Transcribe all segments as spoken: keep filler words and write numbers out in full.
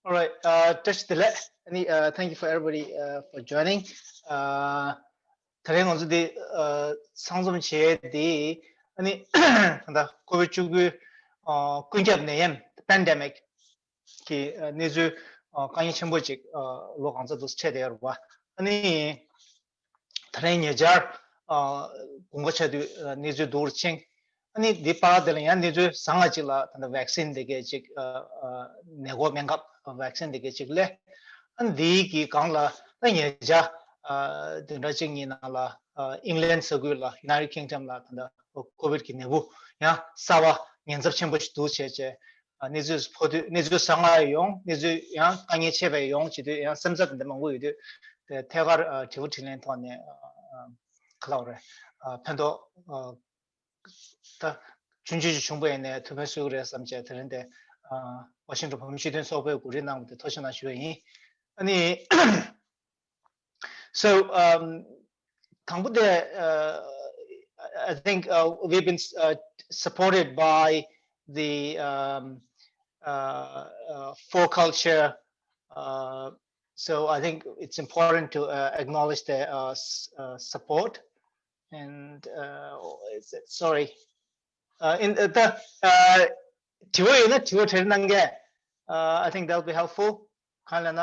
All right. Uh, བཀྲ་ཤིས་བདེ་ལེགས། ཨ་ནི། Uh, thank you for everybody, uh, for joining. Uh, དེ་རིང་ང་ཚོ་འདི་uh, ཚང་འཛོམས་བྱས་དེ། ཨ་ནི་ད་ལྟ་ཀོ་བིད་བཅུ་དགུ་uh, ཀུན་ཁྱབ་ནད་ཡམས་པེན་ཌེ་མིག་གི་uh, གནས་ཚུལ uh, དཀའ་ངལ་ཆེན་པོ་ཅིག uh, ལོ་གང་ཚོད་འདུག་འཕྲད་བསྡད་ཡོད་རེད་པ། ཨ་ནི། དེ་རིང་ཉེ་ཆར། ཨ། དགུན་ཁ་ཆགས་དུས་ཨ་གནས་ཚུལ་སྡུག་རུ་ཕྱིན། ཨ་ནི་འདི་པར་དེ་ལ་ཡང་གནས་ཚུལ་བཟང་ང་ཅིག་ལ་ད་ལྟ་ཝེག་སིན་དེ་གའི་ཅིག་ཨ་ཨ་ནད་འགོག་སྨན་ཁབ་ཝེག་སིན་དེ་གའི་ཅིག་སླེབས། ཨ་ནི་འདིའི་གི་སྒང་ལ་ད་ཉེ་ཆར་ཨ་བདུན་ཕྲག་གཅིག་གཉིས་ནང་ལ་ཨ་ཨིང་ལན་ས་ཁུལ་ལ་United Kingdom ལ་ད་ལྟ་ཀོ་བིད་ཀྱི་ནད་འབུ་ཡང་གསར་པ་ཉེན་ཚབས་ཆེན་པོ་ཞིག་འདུག་བྱས་བྱས། ཨ་གནས་ཚུལ་ཕོག་དུས་གནས་ཚུལ་བཟང་ང་ཡོང་། གནས་ཚུལ་ཡང་དཀའ་ངལ་ཆེ་བའི་ཡོང་བྱེད་དུས་ཡང་སེམས་འཚབ་དེ་འདྲ་མང་པོ་ཡོད་དུས་དེ་ཐད་ཀར་ཨ་དྲི་བ་དྲིས་ལན་ཐོག་ནས་ཨ་ཨ་ག་ལབ་རེད། ཨ་ཕན་ཐོགས་ཨ་ད་ཆུང་ཆུང་ཞིག་བྱུང་པ་ཡིན་ནའི་ཐུགས་ཕན་གསོས་ཀྱི་རེད་བསམ་བྱས། དེ་རིང་དེ་ཨ་ཝ་ཤིང་ཊོན་བོད་མི་སྤྱི་མཐུན་ཚོགས་པས་གོ་སྒྲིག་གནང་བ་དེ་ཐུགས་རྗེ་གནང་ཞུ་བ་ཡིན། ཨ་ནི། So, um, དང་པོ་དེ། Uh, I think uh, we've been uh, supported by the um, uh, uh, four culture. Uh, so I think it's important to uh, acknowledge the uh, s- uh, support. And uh, is it, sorry. Uh, in uh, the uh, དྲི་བ་ཡོད་ན་དྲི་བ་དྲིས་གནང་གས། Uh, I think that'll be helpful. གང་ལབ་ན།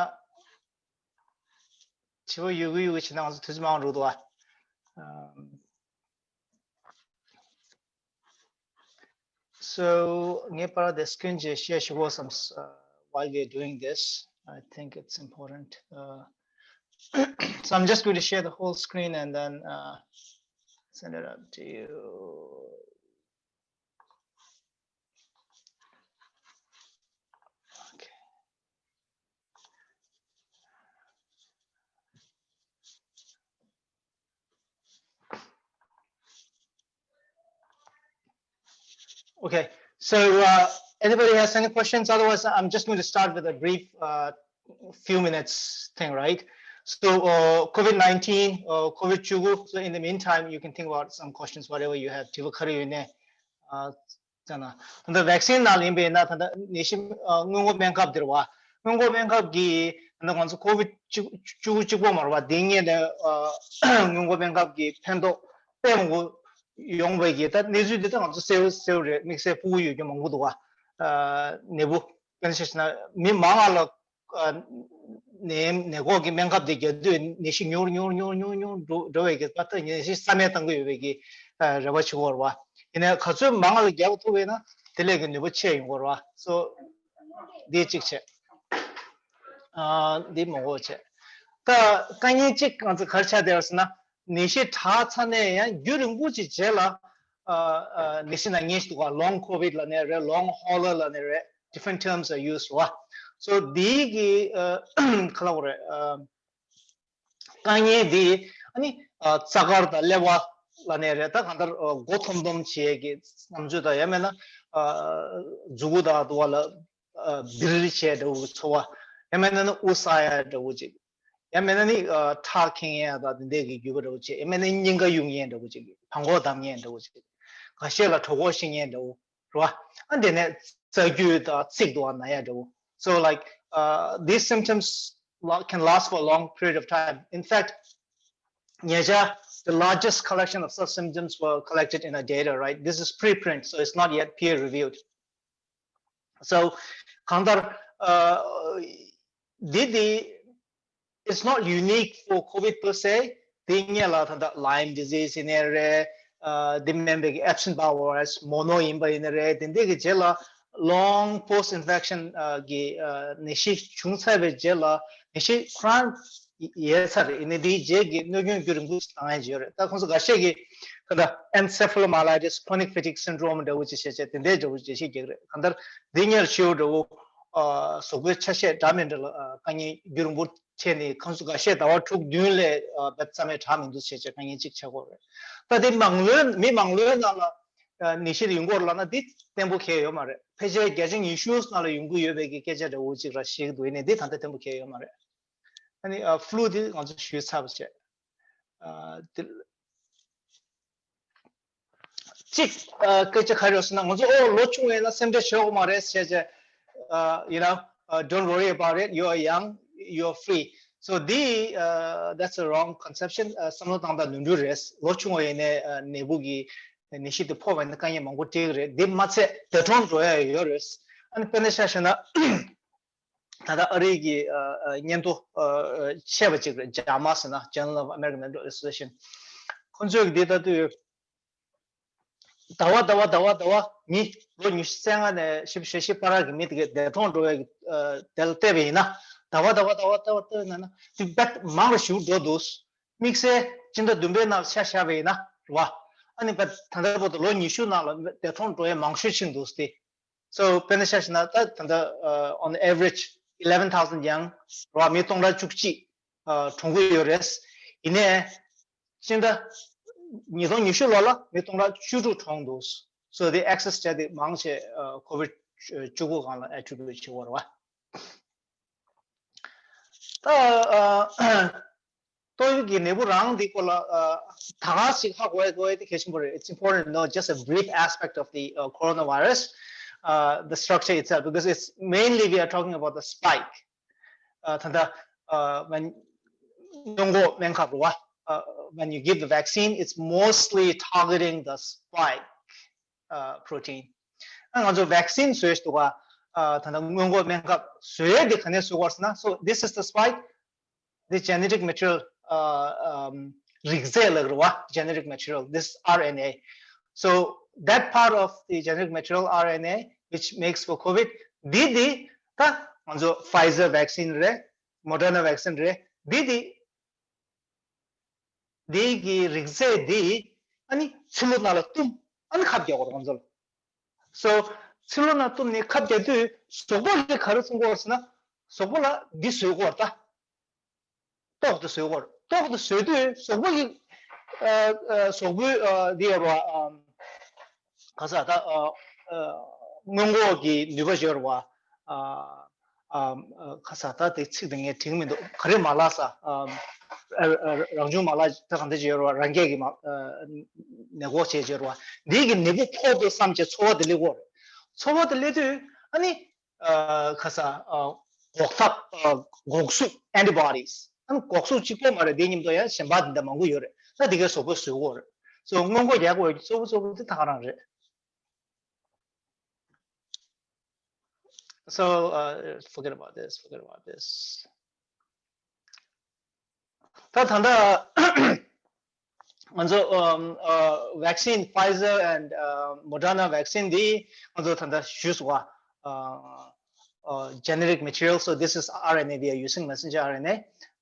དྲི་བ་ཡོད་གི་ཡོད་གི་བྱས་ན་ང་ཚོ་དུས་ཚོད་མང་རུ་འདུག་ཨ། Um, so ངས་པར་དེ་སི་ཀི་རིན་ཅིག་ཤེར་ཞུ་དགོས་བསམ། Uh, while we are doing this, I think it's important. Uh, so I'm just going to share the whole screen and then uh, send it out to you. Okay. Okay, so uh, anybody has any questions? Otherwise, I'm just going to start with a brief uh, few minutes thing, right? So uh, COVID nineteen, uh, COVID བཅུ་དགུ. So in the meantime, you can think about some questions, whatever you have. དྲི་བ་ག་རེ་ཡོད་ནའི། Uh, ད་ལྟ་ཝེག་སིན་ནང་ལ་ཡིན་པས་ན་ད་ལྟ་ནད་གཞི་ཨ་སྔོན་འགོག་སྨན་ཁབ་དེ་རེད་བ། སྔོན་འགོག་སྨན་ཁབ་ཀྱིས་ད་ལྟ་ང་ཚོ་ཀོ་བིད་བཅུ་བཅུ་དགུ་གཅིག་པོ་མ་རེད་བ། དེ་སྔོན་ནས་ཨ་སྔོན་འགོག་སྨན་ཁབ་ཀྱིས་ཕན་ཐོགས་དཔེ་མང་པོ་ཡོང་བའི་གི་ད་གནས་ཚུལ་འདི་ད་ང་ཚོ་གསལ་པོ་གསལ་པོ་རེད། དམིགས་བསལ་ཕྲུ་གུ་ཡོད་རྒྱུ་མང་པོ་འདུག་བ། ཨ་ནད་འབུ་དཔེར་ན་ཆ་བཞག་ན་མི་མང་བ་ལ་ཨ་ནད་ནད་འགོག་གི་སྨན་ཁབ་དེ་རྒྱག་དུས་ནད་གཞི་ཉུང་རུ་ཉུང་རུ་ཉུང་རུ་ཉུང་རུ་ཉུང་རུ་འགྲོ་འགྲོ་བའི་གི་ད་ལྟ་ནད་གཞི་རྩ་མེད་གཏང་གི་ཡོད་པའི་གི་ཨ་རེ་བ་བྱེད་ཀྱི་ཡོད་རེད་བ། ཡིན་ནའི་ག་ཚོད་མང་ལ་རྒྱག་ཐུབ་པས་ན་དེ་ལས་ཀྱི་ནུས་པ་ཆེ་ཡོང་གི་རེད་བ། སོ་འདི་གཅིག་བྱས། ཨ་འདི་མང་པོ་བྱས། ད་དཀའ་ངལ་གཅིག་ང་ཚོ་ག་རེ་ཆགས་བསྡད་ཡོད་ཟེར་ན། ནད་གཞི་དྲག་ཚར་ནས་ཡང་རྒྱུན་རིང་པོ་ཅིག་རྗེས་ལ་ཨ་ཨ་ནད་གཞི་ནང་ཉལ་ཞིག་འདུག་ག་ལོང་ཀོ་བིད་ལབ་ནའི་རེད། ལོང་ཧོ་ལར་ལབ་ནའི་རེད། Different terms are used, right? So འདི་གི་ཨ་ག་ལབ་དགོས་རེད། ཨ་དཀའ་ངལ་འདི་ཨ་ནི་ཨ་རྩ་དཀར་དང་ཀླད་པ་ལབ་ནའི་རེད། ད་གང་ལྟར་ཨ་མགོ་འཐོམ་འཐོམ་བྱེད་ཀྱི་བསམ་ཚུལ་དང་། ཡང་མིན་ན་ཨ་མཛུ་གུ་དང་དུ་བ་ལ་ཨ་སྦིར་བྱས་འདྲ་བོ་ཚོར་བ། ཡང་མིན་ན་ནི་དབུགས་བསགས་ཡ་འདྲ་བོ་ཅིག་ཡང་མིན་ན་ནི་ཨ་ཁྲག་འཁྱག་ཡ་དང་དེ་འདྲའི་གི་རྒྱུས་པ་འདྲ་བོ་ཅིག་ཡང་མིན་ན་སྙིང་ག་གཡུག་ཡ་འདྲ་བོ་ཅིག་བྲང་ཁོག་བསྡམ་ཡ་འདྲ་བོ་ཅིག་ཁ་ཤས་ལ་གྲོད་ཁོག་བཤིག་ཡ་འདྲ་བོ། རེད་བ། ཨ་དེ་ནས་རྩ་རྒྱུས་དང་ཚིགས་དུ་བ་ན་ཡ་འདྲ་བོ། So like uh, these symptoms la- can last for a long period of time. In fact, ཉེ་ཆར་the largest collection of such symptoms were collected in our data, right? This is preprint, so it's not yet peer reviewed. So གང་ལྟར་ཨ་འདི་འདི་it's not unique for COVID per se. དེ་སྔོན་ལ་ད་ལྟ་Lyme disease ཡིན་ནའི་རེད། ཨ་དེ་མིན་པའི་Epstein-Barr virus mono ཡིན་པ་ཡིན་ནའི་རེད། དེ་འདྲའི་གི་རྗེས་ལ་long post infection ཨ་གི་ཨ་ནད་གཞི་བྱུང་ཚར་བའི་རྗེས་ལ་ནད་གཞི་chronic ཡོད་ཚར་རེད། ཡིན་ནའི་དེའི་རྗེས་ཀྱི་གནོད་སྐྱོན་རྒྱུན་རིང་པོ་བཏང་ཡ་ཡོད་རེད། ད་ཁོང་ཚོ་འགའ་ཤས་ཀྱིས་ད་ལྟ་encephalomyelitis chronic fatigue syndrome འདྲ་བོ་ཅིག་བཤད་བྱས་དེ་འདྲའི་འདྲ་བོ་འགྲེལ་བཤད་རྒྱག་གི་རེད། གང་ལྟར་འདི་སྔོན་ལ་ཤེས་པ་འདྲ་བོ་ཨ་གཟུགས་པོའི་ཆ་ཤས་འདྲ་མི་འདྲ་ལ་ཨ་དཀའ་ངལ་རྒྱུན་རིང་པོ་འཕྲད་ནས་ཁོང་ཚོ་འགའ་ཤས་ཟླ་བ་དྲུག་བདུན་ལས་ཨ་བབ་ཙམ་ཡང་དྲག་མི་འདུག་བྱས་བྱས་དཀའ་ངལ་གཅིག་ཆགས་ཀྱི་ཡོད་རེད། ད་དེ་མང་ལོས་མི་མང་ལོས་ནང་ལ་ཨ་ནད་གཞི་ཡོང་གི་ཡོད་རེད་ལབ་ན་འདི་བརྟན་པོ་གང་ཡང་ཡོད་མ་རེད། ཕལ་ཆེར་བརྒྱ་ཆ་ཉི་ཤུ་ནང་ལ་ཡོང་གི་ཡོད་པའི་གི་སྐད་ཆ་འདྲ་བོ་གཅིག་ར་བཤད་ཀྱི་འདུག་ཡིན་ནའི་འདི་ད་ལྟ་བརྟན་པོ་གང་ཡང་ཡོད་མ་རེད། ཨ་ནི་ཨ་ཕུ་ལུ་འདི་ང་ཚོ་ཞུས་ཚར་བ་བྱས། ཨ་འདི་གཅིག་ཨ་སྐད་ཆ་ག་རེ་ཡོད་ཟེར་ན། ང་ཚོ་ཨོ་ལོ་ཆུང་བས་ན་སེམས་ཁྲལ་བྱེད་དགོས་མ་རེད་ཟེར་བྱས། ཨ་you know uh, don't worry about it, you are young, you are free. So འདི uh, that's a wrong conception. Uh, བསམ་བློ་བཏང་སྟངས་ནོར་འཁྲུལ་རེད། ལོ་ཆུང་བ་ཡིན་ནའི་uh, ནད་འབུ་གི་ནད་གཞི་དེ་ཕོག་པ་ཡིན་ན་དཀའ་ངལ་མང་པོ་འཕྲད་ཀྱི་རེད། འདི་མ་ཚད་འདས་གྲོངས་འགྲོ་ཡ་ཡོད་རེད། ཨ་ནི་དཔེར་ན་ཆ་བཞག་ན་ད་ལྟ་ཨ་རི་གི uh, uh, སྙན་ཐོ uh, uh, ཆེ་བ་ཅིག་རེད། ཇཱ་མ་ཟེར་ན་Journal of American Medical Association། ཁོང་ཚོས་འདི་ལྟ་དུས་ཟླ་བ་ཟླ་བ་ཟླ་བ་ཟླ་བ་མི་ལོ་ཉི་ཤུ་རྩ་ལྔ་ནས་བཞི་བཅུ་ཞེ་བཞི་བར་གྱི་མི་དེ་གས་འདས་གྲོངས་འགྲོ་བའི་དེ་ལ་བལྟས་པ་ཡིན་ན། ཟླ་བ་ཟླ་བ་ཟླ་བ་ཟླ་བ་བལྟས་ན་ན་དེ་དཔེ་མང་རུ་ཞིག་འགྲོ་འདུག། དམིགས་བསལ་སྤྱི་ཟླ་བདུན་པའི་ནང་ཆ་བཞག་པ་ཡིན་ན་རེད་བ། ཨ་ནི་དཔེ་ད་ལྟ་བར་དུ་ལོ་ཉི་ཤུ་ནང་ལ་འདས་གྲོངས་འགྲོ་ཡ་མང་ཤོས་ཕྱིན་འདུག་སྟེ། So དཔེར་ན་ཆ་བཞག་ན་ད་ད་ལྟ་uh, on average eleven thousand young རེད་བ། མི་སྟོང་ཕྲག་བཅུ་གཅིག uh, གྲོངས་ཀྱི་ཡོད་རེད། ཡིན་ནའི་སྤྱི་ཟླ་ཉིས་སྟོང་ཉི་ཤུ་ལོ་ལ་མི་སྟོང་ཕྲག་བཅུ་དྲུག་གྲོངས་འདུག། So the excess death དེ་མང་ཆེ uh, COVID བཅུ་དགུ་སྒང་ལ་attribute བྱེད་ཀྱི་ཡོད་རེད་བ། ད་uh, ཏོག་དབྱིབས་ཀྱི་ནད་འབུ་རང་འདི་སྐོར་ལ uh, ད་ག་ཞིག་ཧ་གོ་ཡ་དགོས་ཡ་དེ་གལ་ཆེན་པོ་རེད། It's important to know just a brief aspect of the uh, coronavirus, uh, the structure itself, because it's mainly we are talking about the spike. Uh, ད་ལྟ uh, སྔོན་འགོག་སྨན་ཁབ་རེད་བ། Uh, when you give the vaccine, it's mostly targeting the spike uh, protein. ང་ཚོ་vaccine བཟོས་འདུག་ག། ད་ལྟ་སྔོན་འགོག་སྨན་ཁབ་བཟོས་དེ་ག་ནས་བཟོས་པ་ཟེར་ན། So this is the spike, the genetic material, uh, um, རིགས་རྫས་ལབ་རེད་བ། Genetic material, this R N A. So that part of the genetic material R N A which makes for COVID འདི་འདི་ད་ང་ཚོ་Pfizer vaccine རེད། Moderna vaccine རེད། འདི་འདི་འདི་གི་རིགས་རྫས་འདི་ཨ་ནི་ཚིལ་ལུ་ནང་ལ་བཏུམ། ཨ་ནི་ཁབ་རྒྱག་དགོས་རེད་ང་ཚོ་ལ། So ཚིལ་ལུ་ནང་བཏུམ་ནས་ཁབ་རྒྱག་དུས་གཟུགས་པོ་ལ་ག་རེ་བཟོ་དགོས་རེད་ཟེར་ན། གཟུགས་པོ་ལ་འདི་བཟོ་དགོས་རེད་ད། ཏོག་ཏོ་བཟོ་དགོས་རེད། ཏོག་ཏོ་བཟོ་དུས་གཟུགས་པོ་གི་ཨ་ཨ་གཟུགས་པོའི་ཨ་འདི་ཡོད་རེད་བ། ཨམ་ག་ས་ད་ཨ་ཨ་སྔོན་འགོག་གི་ནུས་པ་ཡོད་རེད་བ། ཨ་ཨ་ཨ་ག་ས་ད་དེ་ཚིག་དེ་ངས་དྲན་མི་འདུག། ག་རེ་མ་ལགས་ས། ཨ་ཨ་རང་བྱུང་མ་ལག་ད་གང་འདྲ་ཅིག་ཡོད་རེད་བ། རང་རྒྱལ་གྱི་མ་ཨ་ནད་འགོག་བྱེད་ཡོད་རེད་བ། འདི་གི་ནད་འབུ་ཕོག་འདུག་བསམ་བྱས་ཚོར་བ་དེ་སླེབས་ཀྱི་ཡོད་རེད། ཚོར་བ་དེ་སླེབས་དུས་ཨ་ནི་ཨ་ག་ས་ཨ་འགོག་ཐབས། ཨ་འགོག་གཟུགས། antibodies། ཨ་ནི་འགོག་གཟུགས་གཅིག་པོ་མ་རེད། དེ་མཉམ་དུ་ཡང་གཞན་པ་དེ་འདྲ་མང་པོ་ཡོད་རེད། ད་དེ་གའི་གཟུགས་པོ་བཟོ་དགོས་རེད། So སྔོན་འགོག་རྒྱག་དགོས་གཙོ་བོ་གཙོ་བོ་དེ་ད་ག་རང་རེད། So uh, forget about this, forget about this. ད་ད་ལྟ་ང་ཚོ་um, uh, vaccine, Pfizer and uh, Moderna vaccine འདི་ང་ཚོ་ད་ལྟ་ཞུས་སོང་བ། Uh, uh, generic material, so this is R N A, we are using messenger R N A.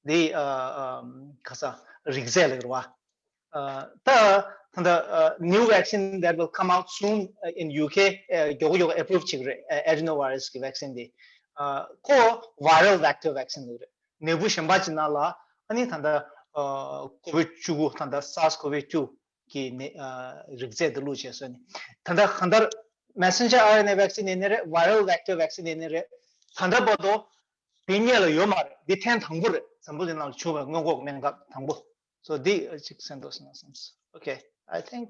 འདི་uh, um, ག་ས་རིགས་རྫས་ལབ་རེད་བ། Uh, ད་ད་ལྟ uh, new vaccine that will come out soon uh, in U K uh, མགྱོགས་མགྱོགས་approve བྱེད་ཀྱི་རེད། Uh, adenovirus གི་vaccine འདི་uh, ཁོ་viral vector vaccine ལབ་རེད། ནད་འབུ་གཞན་པ་ཅིག་ནང་ལ་ཨ་ནི་ད་ལྟ་ཨ་COVID བཅུ་དགུ། ད་ལྟ་SARS COVID two གི་ནད་ཨ་རིགས་རྫས་འདི་བླུགས་བྱས་སོང་ནི། ད་ལྟ་གང་ལྟར་messenger R N A vaccine ཡིན་ནི་རེད། Viral vector vaccine ཡིན་ནི་རེད། ད་ལྟ་བར་དུ་དེ་སྔོན་ལ་ཡོད་མ་རེད། འདི་ཐེངས་དང་པོ་རེད། འཛམ་བུ་གླིང་ནང་ལ་བྱུང་བའི་སྔོན་འགོག་སྨན་ཁབ་དང་པོ། So འདི་ཅིག་གསན་འདོད་སོང་ན་བསམ་སོང་། Okay, I think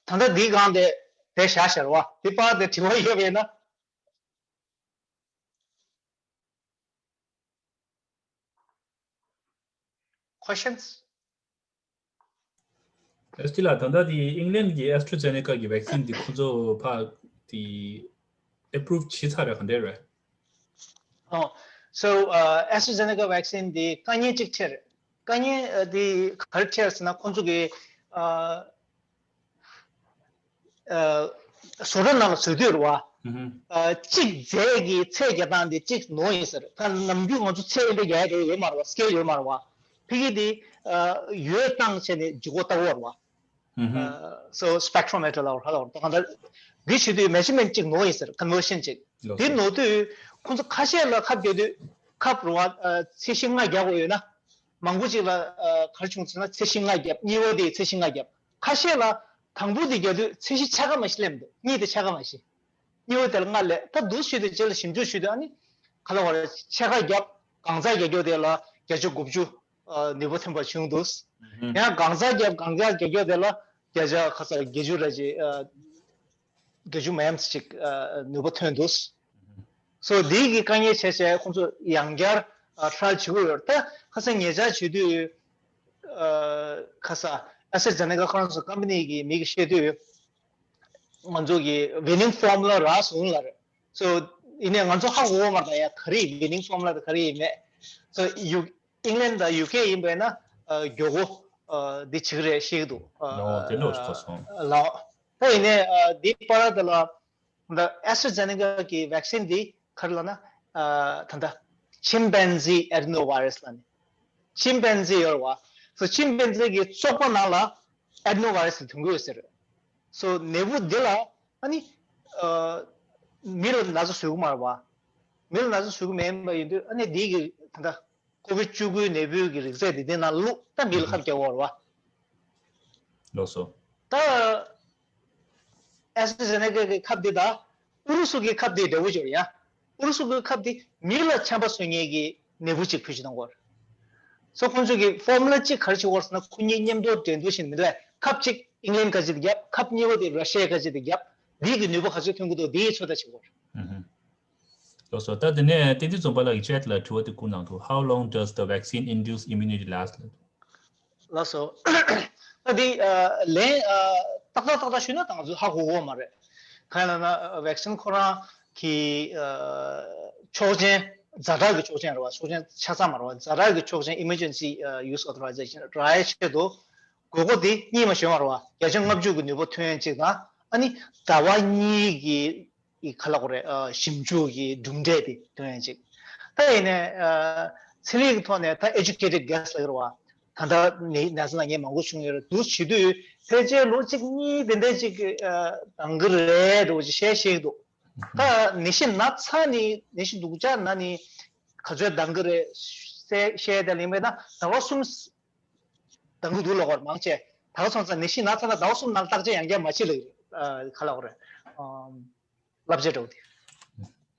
ད་ལྟ་འདིའི་སྒང་དེ་དེ་བཞག་བཞག་རེད་བ། འདི་པར་དེ་དྲི་བ་ཡོད་པས་ན། Questions? ཨེ་སི་ཊི་ལགས། ད་ལྟ་དེ་ཨིང་ལན་གྱི་AstraZeneca གི་vaccine དེ་ཁོ་ཚོ་ཕར་དེ་approve བྱས་ཚར་རེད། ག་འདྲ་རེད། Oh, so uh, AstraZeneca vaccine དེ་དཀའ་ངལ་གཅིག་འཕྲད་རེད། དཀའ་ངལ་ཨ་དེ་ག་རེ་འཕྲད་ཟེར་ན། ཁོང་ཚོ་གི་ཨ་ཨ་བཟོ་གྲྭ་ནང་ལ་བཟོ་དུས་རེད་བ། ཨ་གཅིག་རྫས་ཀྱི་ཚད་རྒྱག་སྟངས་དེ་གཅིག་ནོར་ཡིན་ཟེར། ད་ནམ་རྒྱུན་ང་ཚོ་ཚད་དེ་འདྲ་རྒྱག་ཡ་ཡོད་མ་རེད་བ། scale ཡོད་མ་རེད་བ། ཕ་གི་དེ་ཨ་ཡོད་སྟངས་བྱས་ནས་ལྗིད་ཁོག་ལྟ་བུ་རེད་བ། ཨ་so spectrometer ལབ་ར་ལབ་ར། ད་གང་ལྟར་འདི་བྱེད་དུས་measurement གཅིག་ནོར་ཡིན་ཟེར། conversion གཅིག། ལོ་འདི་ནོར་དུས་ཁོང་ཚོ་ཁ་ཤས་ལ་ཁབ་རྒྱག་དུས་ཁབ་རུ་བ་ཨ་ཚད་གཞི་ལྔ་རྒྱག་དགོས་ཡོད་ན། མང་པོ་ཅིག་ལ་ཨ་ག་རེ་བྱུང་ཟེར་ན། ཚད་གཞི་ལྔ་བརྒྱབ། གཉིས་པ་དེ་ཚད་གཞི་ལྔ་བརྒྱབ། ཁ་ཤས་ལ་དང་པོ་དེ་རྒྱག་དུས་ཚད་གཞི་ཕྱེད་ཀ་མ་ཞིག་སླེབས་འདུག། གཉིས་དེ་ཕྱེད་ཀ་མ་ཞིག། གཉིས་པ་དེ་ལ་ལྔ་སླེབས། ད་འདུག་ཞུས་དུས་རྗེས་ལ་ཞིབ་འཇུག་ཞུས་དུས་ཨ་ནི་ག་ལ་བར་ཕྱེད་ཀ་བརྒྱབ། གང་ཚ་རྒྱག་རྒྱུ་དེ་ལ་བརྒྱ་ཆ་དགུ་བཅུ་ཨ་ནུས་པ་ཐོན་པ་བྱུང་འདུག། ཡང་གང་ཚ་བརྒྱབ། གང་ཚ་རྒྱག་རྒྱུ་དེ་ལ་བརྒྱ་ཆ་ག་ཚ་བརྒྱད་ཅུ་ར་ཅིག་ཨ་ བརྒྱད་ཅུ་མི་ཉམས་ཅིག་ནུས་པ་ཐོན་འདུག་སོ་འདིའི་གི་དཀའ་ངལ་བྱས་བྱས་ཁོང་ཚོ་ཡང་བསྐྱར་ཊ་ར་ཡལ་བྱེད་ཀྱི་ཡོད། ད་ཁ་སང་ཉེ་ཆར་བྱེད་དུས་ཁ་ས་ཨེ་སི་ཊ་ཛེ་ནེ་ཀ་ཁོ་རང་ཚོ་ཀམ་པ་ནི་གི་མི་གི་བཤད་དུས་ང་ཚོ་གི་ཝི་ནིང་ཕོར་མུ་ལ་རག་སོང་ལ་རེད། སོ་ཡིན་ནའི་ང་ཚོ་ཧ་གོ་གོ་མ་རེད། ད་ཡ་ག་རེ་ཝི་ནིང་ཕོར་མུ་ལ་དེ་ག་རེ་ཡིན་མེད། སོ་ཡུ་ཨིང་ལན་དང་ཡུ་ཀེ་ཡིན་པས་ན་མགྱོགས་པོ་འདི་བྱེད་ཀྱི་རེད་ཤེས་ཀྱི་འདུག་ཨོ་དེ་ལོས་གོ་སོང་། ལའོ། ད་ཡིན་ནའི་འདི་པར་དེ་ལ་ད་ཨེ་སི་ཊ་ཛེ་ནེ་ཀ་གི་ཝེག་སིན་འདི་ག་རེ་ལབ་ན་ད་ད་ཆིམ་པན་ཛི་ཨེ་ཌི་ནོ་ཝའི་ར་སི་ལབ་ནས་ཆིམ་པན་ཛི་ཡོད་རེད་བ། སོ་ཆིམ་པན་ཛི་གི་བཙོག་པ་ནང་ལ་ཨེ་ཌི་ནོ་ཝའི་ར་སི་དེ་ཐོན་གྱི་ཡོད་ཟེར། སོ་ནད་འབུ་འདི་ལ་ཨ་ནི་མི་ལ་ན་ཚ་བཟོ་གི་མ་རེད་བ། མི་ལ་ན་ཚ་བཟོ་གི་མེད་པ་ཡིན་དུས་ཨ་ནི་འདི་གི་ད་ལྟ་ཀོ་བིད་བཅུ་དགུའི་ནད་འབུའི་གི་རིགས་རྫས་འདི་འདི་ནང་བླུགས་ད་མི་ལ་ཁབ་རྒྱག་དགོས་རེད་བ། ལགས་སོ། ད་ཨེ་སི་ཊ་ཛེ་ནེ་ཀ་གི་ཁབ་འདི་དང་ཨུ་རུ་སུ་གི་ཁབ་འདི་འདྲ་བོ་ཅིག་ཡོད་རེད་ཡ། ཨུ་རུ་སུ་གི་ཁབ་འདི་མི་ལ་ཆམ་པ་གསོ་མཁན་གི་ནད་འབུ་ཅིག་བེད་སྤྱོད་གཏོང་གི་ཡོད་རེད། སོ་ཁོང་ཚོ་གི་ཕོར་མུ་ལ་གཅིག་ག་རེ་བྱེད་ཀྱི་ཡོད་རེད་ཟེར་ན་ཁོ་གཉིས་མཉམ་དུ་འགྲན་བསྡུར་བྱེད་ནི་མི་འདུག་ག་ཁབ་གཅིག་ཨིང་ལན་ག་ཅིག་ཏུ་བརྒྱབ། ཁབ་གཉིས་པ་དེ་ར་ཤི་ཡ་ག་ཅིག་ཏུ་བརྒྱབ། འདིའི་གི་ནུས་པ་ག་ཚོད་ཐོན་གྱི་འདུག་འདིའི་ཚོད་ལྟ་བྱེད་ཀྱི་ཡོད་རེད། ལགས་སོ། ད་དེ་ནས་བསྟན་འཛིན་རྫོང་པ་ལགས་ཀྱིས་ཅེཊ་ལ་དྲི་བ་དེ་བསྐུར་གནང་འདུག How long does the vaccine induced immunity last? ལགས་སོ། ད་འདི་ལན་ཏག་ཏག་ཏག་ཏག་ཞུས་ན་ད་ང་ཚོ་ཧ་གོ་གོ་མ་རེད། གང་ཡིན་ལབ་ན་ཝེག་སིན་ཁོ་རང་གི་ཆོག་མཆན་ཛ་དྲག་གི་ཆོག་མཆན་རེད་བ། ཆོག་མཆན་ཆ་ཚང་མ་རེད་བ། ཛ་དྲག་གི་ཆོག་མཆན་Emergency Use Authorization རག་ཡའི་ཆེད་དུ་དགོས་མཁོ་དེ་གཉིས་མ་ཞིག་ཡོད་མ་རེད་བ། བརྒྱ་ཆ་ལྔ་བཅུ་གི་ནུས་པ་ཐོན་ཡ་གཅིག་དང་ཨ་ནི་ཟླ་བ་གཉིས་ཀྱི་ཨི་ག་ལབ་དགོས་རེད། ཨ་ཞིབ་འཇུག་གི་གྲུབ་འབྲས་དེ་ཐོན་ཡ་གཅིག་ད་ཡིན་ནའི་ཨ་ཚན་རིག་གི་ཐོག་ནས་ད་educated guess ལབ་ཀྱི་རེད་བ། ད་ལྟ་ནི་ན་ཚ་ན་མཁན་མང་པོ་བྱུང་ཡོད་རེད་འདུག་བྱེད་དུས་ཕལ་ཆེར་ལོ་གཅིག་གཉིས་དེ་འདྲ་ཅིག་ཨ་འདང་གི་རེད་འདྲ་བོ་ཅིག་བཤད་བཤད་ཀྱི་འདུག་ད་ནད་གཞི་ན་ཚ་ནི་ནད་གཞི་སྡུག་ཅག་ན་ནི་ག་ཚོད་འདང་གི་རེད་བཤད་བཤད་དེ་ལེན་པས་ན་ཟླ་བ་གསུམ་འདང་གི་འདུག་ལབ་པ་མང་ཆེ། ད་ག་སོང་ཙང་ནད་གཞི་ན་ཚ་ན་ཟླ་བ་གསུམ་ནང་བརྟག་དཔྱད་ཡང་བསྐྱར་མ་བྱེད་ལབ་ཀྱི་རེད། ཨ་ག་ལབ་དགོས་རེད། ཨམ། བསླབ་བྱ་འདྲ་བོ་དེ།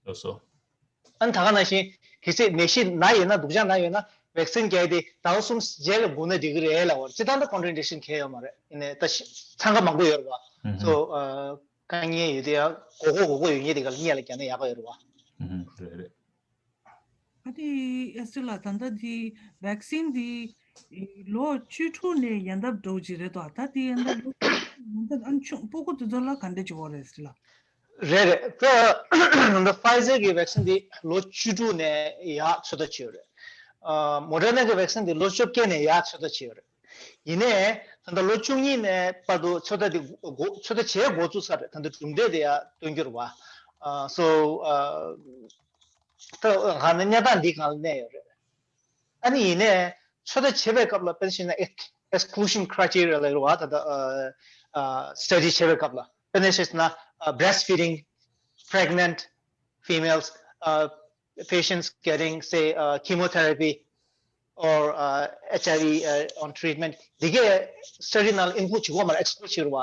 ལགས་སོ། ཨ་ནི་ད་ག་ནང་བཞིན་གལ་སྲིད་ནད་གཞི་ན་ཡོད་ན་སྡུག་ཅག་ན་ཡོད་ན་ཝེག་སིན་རྒྱག་དེ་ཟླ་བ་གསུམ་རྗེས་ལ་སྒུག་ན་འགྲིག་གི་རེད་ལབ་པ་རེད། སྤྱིར་བཏང་ད་contraindication གང་ཡང་ཡོད་མ་རེད། ཡིན་ནའི་ད་ཤི་འཚང་ཁ་མང་པོ་ཡོད་རེད་བ། ཨུ་ཧུམ། སོ་ཨ་དཀའ་ངལ་ཡོད་དེ་ཡང་དགོས་མཁོ་དགོས་མཁོ་ཡོད་མཁན་དེ་ག་ལ་སྔོན་ལ་རྒྱག་ན་ཡག་ག་ཡོད་རེད་བ། ཨུ་ཧུམ། རེད་རེད། ཨ་དེ་ཨེ་སི་ལགས་ད་ལྟ་དེ་ཝེག་སིན་དེ་ལོ་བཅུ་དྲུག་ནས་ཡལ་འདབ་འདྲ་བོ་ཅིག་རེད་དོ། ད་དེ་ཡལ་འདབ་ལོ་བཅུ་དྲུག་ནས་ཡལ་འདབ་ཨ་ནི་ཆུང་སྤུ་གུ་དེ་ཚོ་ལ་ག་འདྲ་བྱེད་དགོས་རེད་ཟེར་ལ། རེད་རེད། ད་ད་ཕའི་ཛར་གི་ཝེག་སིན་དེ་ལོ་བཅུ་དྲུག་ནས་ཡར་ཚོད་ལྟ་བྱས་ཡོད་རེད། ཨ་མོ་ཌར་ན་གི་ཝེག་སིན་དེ་ལོ་བཅོ་བརྒྱད་ནས་ཡར་ཚོད་ལྟ་བྱས་ཡོད་རེད། ཡིན་ནའི་ད་ལྟ་ལོ་བཅུ་གཉིས་ནས་བར་དུ་ཚོད་ལྟ་དེ་འགོ་ཚོད་ལྟ་བྱས་འགོ་བཙུགས་ཚར་རེད། ད་ལྟ་གྲུབ་འབྲས་དེ་ཡར་སྟོན་རྒྱུ་རེད་བ། ཨ་སོ་ཨ། ད་གང་ནས་གནས་སྟངས་འདི་གང་ལ་གནས་ཡོད་རེད། ཨ་ནི་ཡིན་ནའི་ཚོད་ལྟ་བྱེད་པའི་སྐབས་ལ་དཔེར་ན་བཤད་ན་exclusion criteria ལ་རེད་བ། ད་ལྟ་ཨ་ཨ་སི་ཊ་ཌི་བྱེད་པའི་སྐབས་ལ་དཔེར་ན་བཤད་ན་ཨ་breastfeeding pregnant females ཨ patients getting say ཨ chemotherapy or ཨ་ཨེཆ་ཨའི་ཝི་ཨ་on treatment འདི་གའི་སི་ཊ་ཌི་ནང་ལ་ཨིན་ཀླུ་ཌི་བྱེད་དགོས་མ་རེད། ཨེགས་ཀླུ་ཌི་བྱེད་རེད་བ།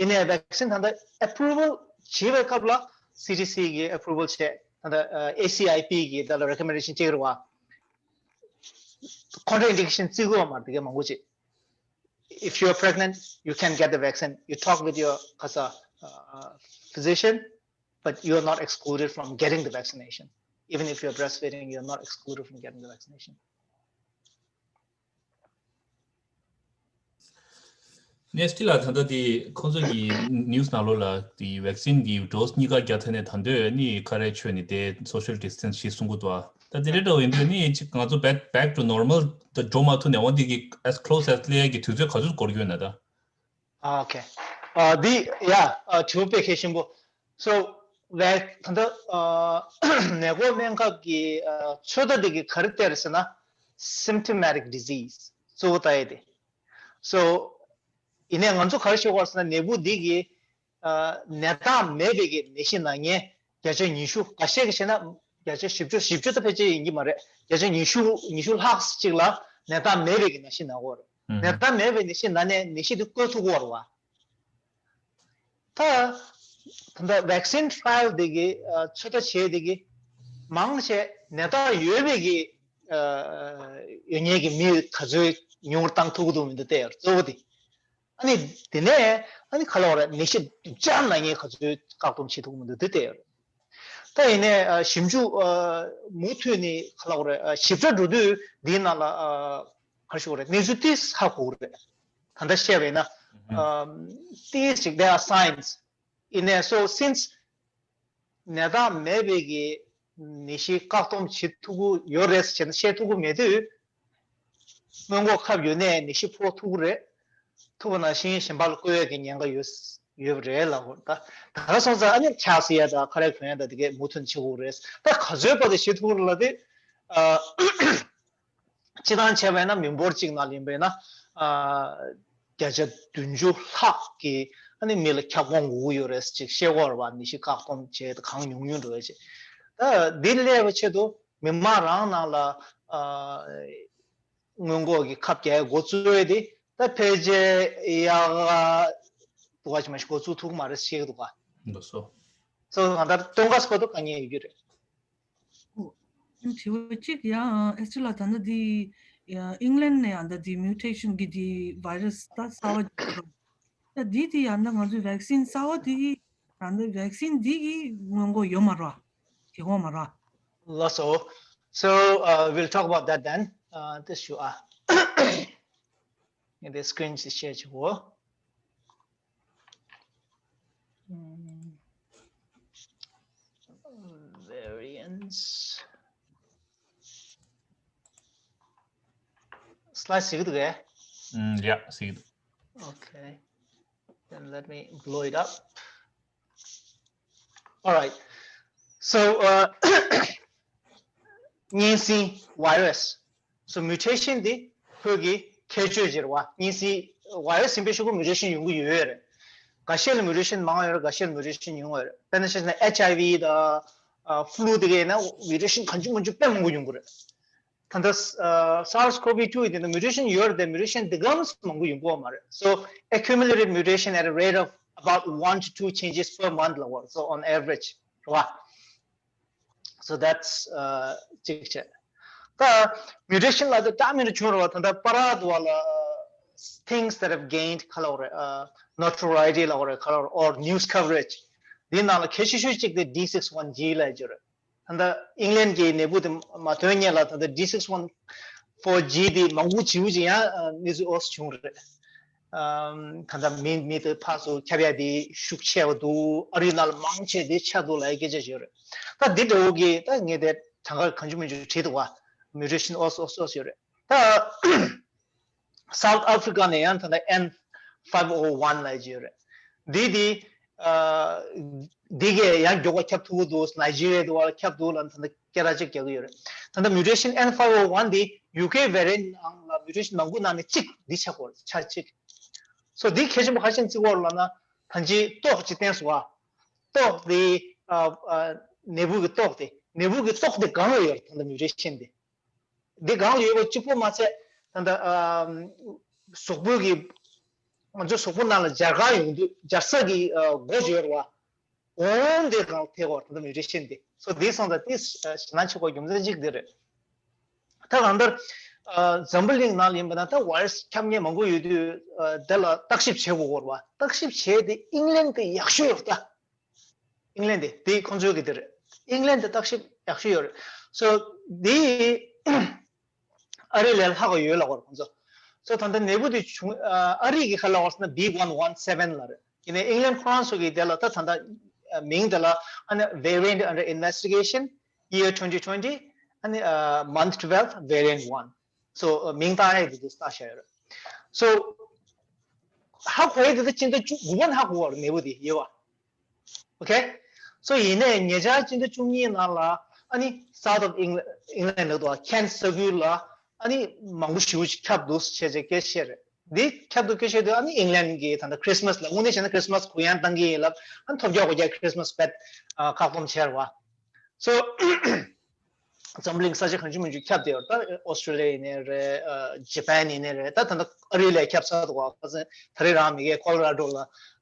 ཡིན་ནའི་ཝེག་སིན་ད་ལྟ་ཨེ་པུ་རུ་ཝལ་བྱེད་པའི་སྐབས་ལ་སི་ཌི་སི་གི་ཨེ་པུ་རུ་ཝལ་བྱས། ད་ལྟ་ཨ་ཨེ་སི་ཨའི་པི་གི་ད་ལྟ་རེ་ཀོ་མེན་ཌེ་ཤན་བྱེད་ཀྱི་རེད་བ། ཀོན་ཊྲ་ཨིན་ཌི་ཀེ་ཤན་བརྩི་དགོས་མ་རེད། དེ་གའི་མང་པོ་ཅིག If you are pregnant, you can get the vaccine. You talk with your kasa uh, physician, but you are not excluded from getting the vaccination. Even if you are breastfeeding, you are not excluded from getting the vaccination. ནེ་སི་ཊི་ལ་ད་ལྟ་དེ་ཁོང་ཚོ་གི་ནིའུ་སི་ནང་ལོགས་ལ་དེ་ཝེག་སིན་གི་ཌོ་སི་གཉིས་ཀ་བརྒྱབ་ཚར་ནས་ད་དུང་ནི་ཁ་རས་ཆོད་ནས་དེ་social distance ཞིག་གསུང་གི་འདུག་ད་དེ་འདྲ་འདྲ་བོ་ཡིན་དུས་ནི་ཅིག་ང་ཚོ་back back to normal ད་འགྲོ་མ་ཐུབ་ནས་འོ་འདི་གི་as close as ལས་ཀྱི་དུས་ཚོད་ག་ཚོད་འགོར་གྱི་ཡོད་ན་ད། ཨ་ཨོ་ཁེ། ཨ་འདི་ཡ་ཨ་དྲི་བ་དཔེ་གལ་ཆེན་པོ། So ཝེག་ད་ལྟ་ཨ་ནད་འགོག་སྨན་ཁབ་ཀྱི་ཨ་ཚོད་ལྟ་འདི་གི་ག་རེ་བལྟས་རེད་ཟེར་ན་symptomatic disease གཙོ་བོ་ལྟ་ཡས་དེ། So ཡིན་ནའི་ང་ཚོ་ག་རེ་ཤེས་དགོས་ཟེར་ན་ནད་འབུ་འདི་གི་ཨ་ནད་རྟགས་མེད་པའི་གི་ནད་གཞི་ན་མཁན་བརྒྱ་ཆ་ཉི་ཤུ། འགའ་ཤས་ཀྱིས་བཤད་ན་བརྒྱ་ཆ་བཞི་བཅུ། བཞི་བཅུ་ད་ཕལ་ཆེར་ཡིན་གྱི་མ་རེད། བརྒྱ་ཆ་ཉི་ཤུ་ཉི་ཤུ་ལྷག་ཅིག་ལ་ནད་རྟགས་མེད་པའི་གི་ནད་གཞི་ན་གོ་རེད། ནད་རྟགས་མེད་པའི་ནད་གཞི་ན་ནས་ནད་གཞི་དེ་བཀོད་ཐུབ་ཀྱི་ཡོད་རེད་བ། ད་ད་ལྟ་ཝེག་སིན་ཊ་ར་ཡལ་དེ་གི་ཨ་ཚོད་ལྟ་བྱས་དེ་གི་མང་ཆེ་ནད་རྟགས་ཡོད་པའི་གི་ཨ་ཡོད་མཁན་གི་མི་ག་ཚོད་ཉུང་རུ་བཏང་ཐུབ་ཀྱི་འདུག་མི་འདུག་བལྟས་ཡོད་རེད་གཙོ་བོ་དེ། ཨ་ནི་དེ་ནས་ ཨ་ནི་ག་ལབ་དགོས་རེད། ནད་གཞི་སྡུག་ཅག་ན་མཁན་ག་ཚོད་བཀག་སྡོམ་བྱེད་ཐུབ་ཀྱི་མི་འདུག་དེ་བལྟས་ཡོད་རེད། ད་ཡིན་ནའི་ཨ་ཞིབ་འཇུག་ཨ་མུ་མཐུད་ནས་ག་ལབ་དགོས་རེད། ཨ་ཞིབ་ཕྲ་འགྲོ་དུས་འདིའི་ནང་ལ་ཨ་ག་རེ་ཞུ་དགོས་རེད། གནས་ཚུལ་ཏོག་ཙམ་ཧ་གོ་གི་རེད། ད་ལྟ་བཤད་པ་ཡིན་ན་ཨ་ཏོག་ཙམ་ཅིག there are signs. ཡིན་ནའི་so since ནད་རྟགས་མེད་པའི་གི་ནད་གཞི་བཀག་སྡོམ་བྱེད་ཐུབ་ཀྱི་ཡོད་རེད་ཟེར་ནས་བཤད་ཐུབ་ཀྱི་མེད་དུས། སྔོན་འགོག་ཁབ་ཡོད་ནའི་ནད་གཞི་ཕོག་ཐུབ་ཀྱི་རེད། ཐུབ་པ་ནང་བཞིན་གཞན་པ་ལ་བཀོལ་ཡས་ཀྱི་ཉེན་ཁ་ཡོད་ཡོད་པ་རེད་ལབ་དགོས། ད་ད་ག་སོང་ཙང་ཨ་ནི་ཆགས་སྲིད་ཡ་དང་ཁ་རས་གོན་ཡ་དང་དེ་གས་མུ་མཐུད་བྱེད་དགོས་རེད། ད་ག་ཚོད་བར་དུ་བྱེད་ཐུབ་ཀྱི་རེད་ལབ་དུས། ཨ་སྤྱིར་བཏང་བྱས་པ་ཡིན་ན་མི་འབོར་གཅིག་ནང་ལ་ཡིན་པ་ཡིན་ན་ཨ་བརྒྱ་ཆ་བདུན་ཅུ་ལྷག་གིས་ཨ་ནི་མི་ལ་ཁྱབ་ཁོངས་འགོ་གི་ཡོད་རེད་ཅིག་བཤད་ཀྱི་ཡོད་རེད་པ། ནད་གཞི་བཀག་སྡོམ་བྱས་ཏེ་གང་ཉུང་ཉུང་འགྲོ་ཡ་ཅིག་ད་འདི་སླེབས་པའི་ཆེད་དུ་མི་མང་རང་ནང་ལ་ཨ་སྔོན་འགོག་གི་ཁབ་རྒྱག་འགོ་བཙུགས་ཡས་དེ་ད་ཕལ་ཆེར་ཡག་འདུག་ག་ཅིག་མ་ཞིག་འགོ་བཙུགས་ཐུབ་ཀྱི་མ་རེད་བཤད་ཀྱི་འདུག་ག་ལགས་སོ། སོ་གང་ལྟར་སྟོན་ཁ་སོགས་དུ་དཀའ་ངལ་ཡོད་ཀྱི་རེད། ཨོ། དྲི་བ་གཅིག་ཡང་ཨེ་སི་ཊི་ལགས། ད་ལྟ་འདི་ཨིང་ལན་ནས་ཡང་ད་འདི་མིའུ་ཊེ་ཤན་གྱི་འདི་བྷའི་ར་སི་ད་གསར་པ་ཅིག་འདུག་ད་འདི་དེ་ཡང་ད་ང་ཚོའི་ཝེག་སིན་གསར་པ་འདི་གི་ད་ལྟ་ཝེག་སིན་འདི་གི་སྔོན་འགོག་ཡོད་མ་རེད་པ། དེ་དགོས་མ་རེད་པ། ལགས་སོ། So uh, we'll talk about that then. Uh, this you are. ངས་དེ་སི་ཀི་རིན་ཞིག་ཤེར་བྱེད་དགོས། ཨམ། variants. སི་ལའེ་ཌི་གཟིགས་འདུག་གས། ཨམ། ཡ། གཟིགས་འདུག Okay. Then let me blow it up. All right. So, uh, གཉན་སྲིན་virus. So mutation དེ་ཁོས་ཀྱི་ཁྱད་ཆོས་ཅིག་རེད་པ། གཉན་སྲིན་virus ཡིན་པའི་ཤུགས་ཀྱིས་mutation ཡོང་གི་ཡོད་རེད། འགའ་ཤས་ལ་mutation མང་ཡོད་རེད། འགའ་ཤས་ལ་mutation ཉུང་ཡོད་རེད། དཔེར་ན་ཆ་བཞག་ན་ཨེཆ་ཨའི་ཝི་དང་ཨ་ཕུ་ལུ་དེ་གའི་ནང་mutation གང་བྱུང་མང་བྱུང་དཔེ་མང་པོ་ཡོང་གི་རེད། ད་ལྟ་SARS-CoV two ཡི་དེ་ནང་mutation ཡོད་རེད་དེ། mutation དེ་ག་ཙམ་མང་པོ་ཡོང་གི་ཡོད་མ་རེད། So accumulated mutation at a rate of about one to two changes per month ལབ་པ་རེད། So on average རེད་པ། So that's uh, གཅིག་བྱས། ད་mutation ལབ་དུས་ད་མི་འདྲ་བྱུང་རེད་པ། ད་ལྟ་པར་དུ་བ་ལ་things that have gained ག་ལབ་དགོས་རེད། uh, notoriety ལབ་དགོས་རེད། ག་ལབ་དགོས་རེད། or news coverage འདིའི་ནང་ལ་གལ་ཆེ་ཤོས་གཅིག་དེ D six one G ལབ་ཀྱི་རེད། ད་ལྟ་ཨིང་ལན་གྱི་ནད་འབུ་དེ་མ་ཐོན་སྔོན་ལ་ད་ལྟ D six one four G དེ་མང་པོ་བྱེད་ཀྱི་ཡང་གནས་ཚུལ་ཨོ་ཙམ་བྱུང་རེད། ཨམ། ད་ལྟ་མི་མི་དེ་ཕར་ཚུར་ཁྱབ་ཡ་དེ་ཤུགས་ཆེ་བ་འདུག་ཨ་རི་ནང་ལ་མང་ཆེ་དེ་ཆགས་འདུག་ལབ་ཡ་སྐད་ཆ་ཡོད་རེད། ད་འདི་འདྲ་བོ་གི་ད་ངས་དེ་གྲངས་ཀ་གང་བྱུང་མང་བྱུང་བྲིས་འདུག་པ། mutation ཨོ་ཙམ་ཨོ་ཙམ་ཨོ་ཙམ་ཡོད་རེད། ད་South Africa ནས་ཡང་ད་ལྟ N five oh one ལབ་ཀྱི་ཡོད་རེད། འདི་འདི་ཨ་འདི་གས་ཡང་མགྱོགས་པ་ཁྱབ་ཐུབ་ཀྱི་འདུག་ནའི་ཇི་རི་ཡ་དུ་བ་ཁྱབ་འདུག་ལབ་ད་ལྟ་སྐད་གྲགས་ཅིག་རྒྱག་གི་ཡོད་རེད། ད་ལྟ་mutation N five oh one འདི་ཡུ་ཀེ་variant ནང་ལ་mutation མང་པོ་ནང་ནས་གཅིག་འདི་ཆགས་ཀྱི་ཡོད་རེད། ཆ་གཅིག So འདི་གལ་ཆེན་པོ་ག་རེ་བྱས་ནས་བརྩི་གི་ཡོད་རེད་ལབ་ན། ད་ཅི་ཏོག་ཅིག་བསྟན་སོང་བ། ཏོག་འདི་ཨ་ཨ་ནད་འབུ་གི་ཏོག་དེ་ནད་འབུ་གི་ཏོག་དེ་གང་ལ་ཡོད་རེད། ད་ལྟ་mutation འདི། འདི་གང་ལ་ཡོད་པ་གཅིག་པོ་མ་ཚད། ད་ལྟ་ཨ་གཟུགས་པོ་གི་ང་ཚོའི་གཟུགས་པོ་ནང་ལ་སྦྱར་ག་ཡོང་དུས་སྦྱར་ས་གི་ཨ་སྒོ་ཅིག་ཡོད་རེད་པ། འོང་དེ་གང་ལ་ཐེབས་ཀྱི་ཡོད་རེད། ད་ལྟ་mutation འདི། So འདི་སོང་ཙང་དེ་ཞེད་སྣང་ཆེ་དགོས་རྒྱུ་མཚན་གཅིག་འདི་རེད། ད་གང་ལྟར་ཨ་འཛམ་བུ་གླིང་ནང་ལ་ཡིན་པ་ན་ད་virus ཁྱབ་མཁན་མང་པོ་ཡོད་དུས་ཨ་དེ་ལ་བརྟག་ཞིབ་བྱེད་དགོས་ཀྱི་ཡོད་རེད་པ། བརྟག་ཞིབ་བྱས་ཏེ་ཨིང་ལན་དེ་ཡག་ཤོས་ཡོད་རེད་ད། ཨིང་ལན་དེ་དེ་ཁོང་ཚོའི་གི་དེ་རེད། ཨིང་ལན་དེ་བརྟག་ཞིབ་ཡག་ཤོས་ཡོད་རེད། So འདི་ཨ་རི་ལས་ལྷག་ག་ཡོད་ལབ་ཀྱི་ཡོད་རེད་ཁོང་ཚོ། So ད་ལྟ་ནད་འབུ་དེ་བྱུང་ཨ་ཨ་རི་གི་ཁ་ལ་བར་སོང་ན་B one one seven ལབ་རེད། ཡིན་ནའི་ཨིང་ལན་ཕ་རན་སི་གི་དེ་ལ་ད་ད་ལྟ་མིང་དེ་ལ་ཨ་ནི་variant under investigation year twenty twenty ཨ་ནི་month twelve variant one So མིང་བཏགས་ཡས་དེ་དུ་བཏགས་བཞག་ཡོད་རེད། So ཧ་གོ་ཡས་དེ་ད་སྤྱི་ཟླ་བཅུ་དགུ་པ་ནས་ཧ་གོ་བ་རེད། ནད་འབུ་དེ་ཡོད་པ། Okay So ཡིན་ནའི་ཉེ་ཆར་སྤྱི་ཟླ་བཅུ་གཉིས་ནང་ལ་ཨ་ནི་South of England ཨིང་ལན་ལ་དུ་Kent ས་ཁུལ་ལ་ཨ་ནི་མང་པོ་ཞེ་པོ་ཅིག་ཁྱབ་འདུག་བྱས་བྱས་སྐད་ཆ་བཤད་རེད། འདི་ཁྱབ་འདུག་སྐད་ཆ་བཤད་དུས་ཨ་ནི་ཨིང་ལན་གི་ད་ལྟ་Christmas ལ་དངོས་གནས་བྱས་ན་Christmas གུ་ཡངས་བཏང་གི་ཡིན་ལབ། ཨ་ནི་ཐོལ་རྒྱག་གོ་རྒྱག་Christmas བེད་བཀག་སྡོམ་བྱས་རེད་པ། So འཛམ་གླིང་ས་ཆ་གང་བྱུང་མང་བྱུང་ཁྱབ་བསྡད་ཡོད་རེད། ད་ཨོ་སི་ཀྲི་ལི་ཡ་ཡིན་ནའི་རེད། ཨ་ཇ་པན་ཡིན་ནའི་རེད། ད་ད་ལྟ་ཨ་རི་ལ་ཁྱབ་ཚར་འདུག་པ། ཁ་སང་ད་རེས་རང་མི་གེ་ཀོ་ལོ་ར་ཌོ་ལ་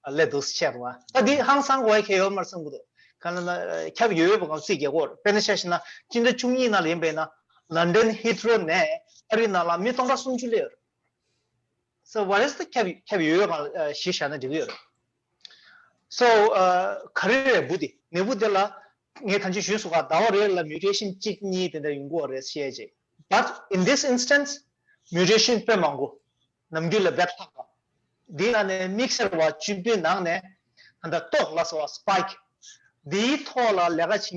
སླེབས་འདུག་ཟེར་བ། ད་འདི་ཧང་སང་དགོས་ཡ་གང་ཡང་ཡོད་མ་རེད་བསམ་གྱི་འདུག་གང་ལབ་ན་ཁྱབ་ཡོད་ཡོད་པ་གང་རྩིས་རྒྱག་གི་ཡོད་རེད། དཔེར་ན་ཆ་བཞག་ན་སྤྱི་ཟླ་བཅུ་གཉིས་ནང་ལ་ཡིན་པས་ན་London Heathrow ནས་ཨ་རི་ནང་ལ་མི་སྟོང་ཕྲག་སུམ་ཅུ་སླེབས་ཡོད་རེད། So virus ད་ཁྱབ་ཁྱབ་ཡོད་ཡོད་གང་གཞི་བཞག་ན་འགྲིག་གི་ཡོད་རེད། So uh, ག་རེ་རེད་འབུ་དེ་ནད་འབུ་དེ་ལ་ངས་ད་ཅི་ཞུས་སོང་ག་ཟླ་བ་རེ་ལ་mutation གཅིག་གཉིས་དེ་འདྲ་ཡོང་གི་ཡོད་རེད་བཤད་ཅེས། But in this instance mutation དཔེ་མང་པོ་ནམ་རྒྱུན་ལས་དཔེ་ལྷག་པ། འདི་ནང་ནས་དམིགས་བསལ་བ་བཅུ་བདུན་ནང་ནས་ད་ལྟ་ཏོག་ལ་སོགས་པ་spike འདིའི་ཐོག་ལ་ལས་ཀ་བྱེད་མཁན་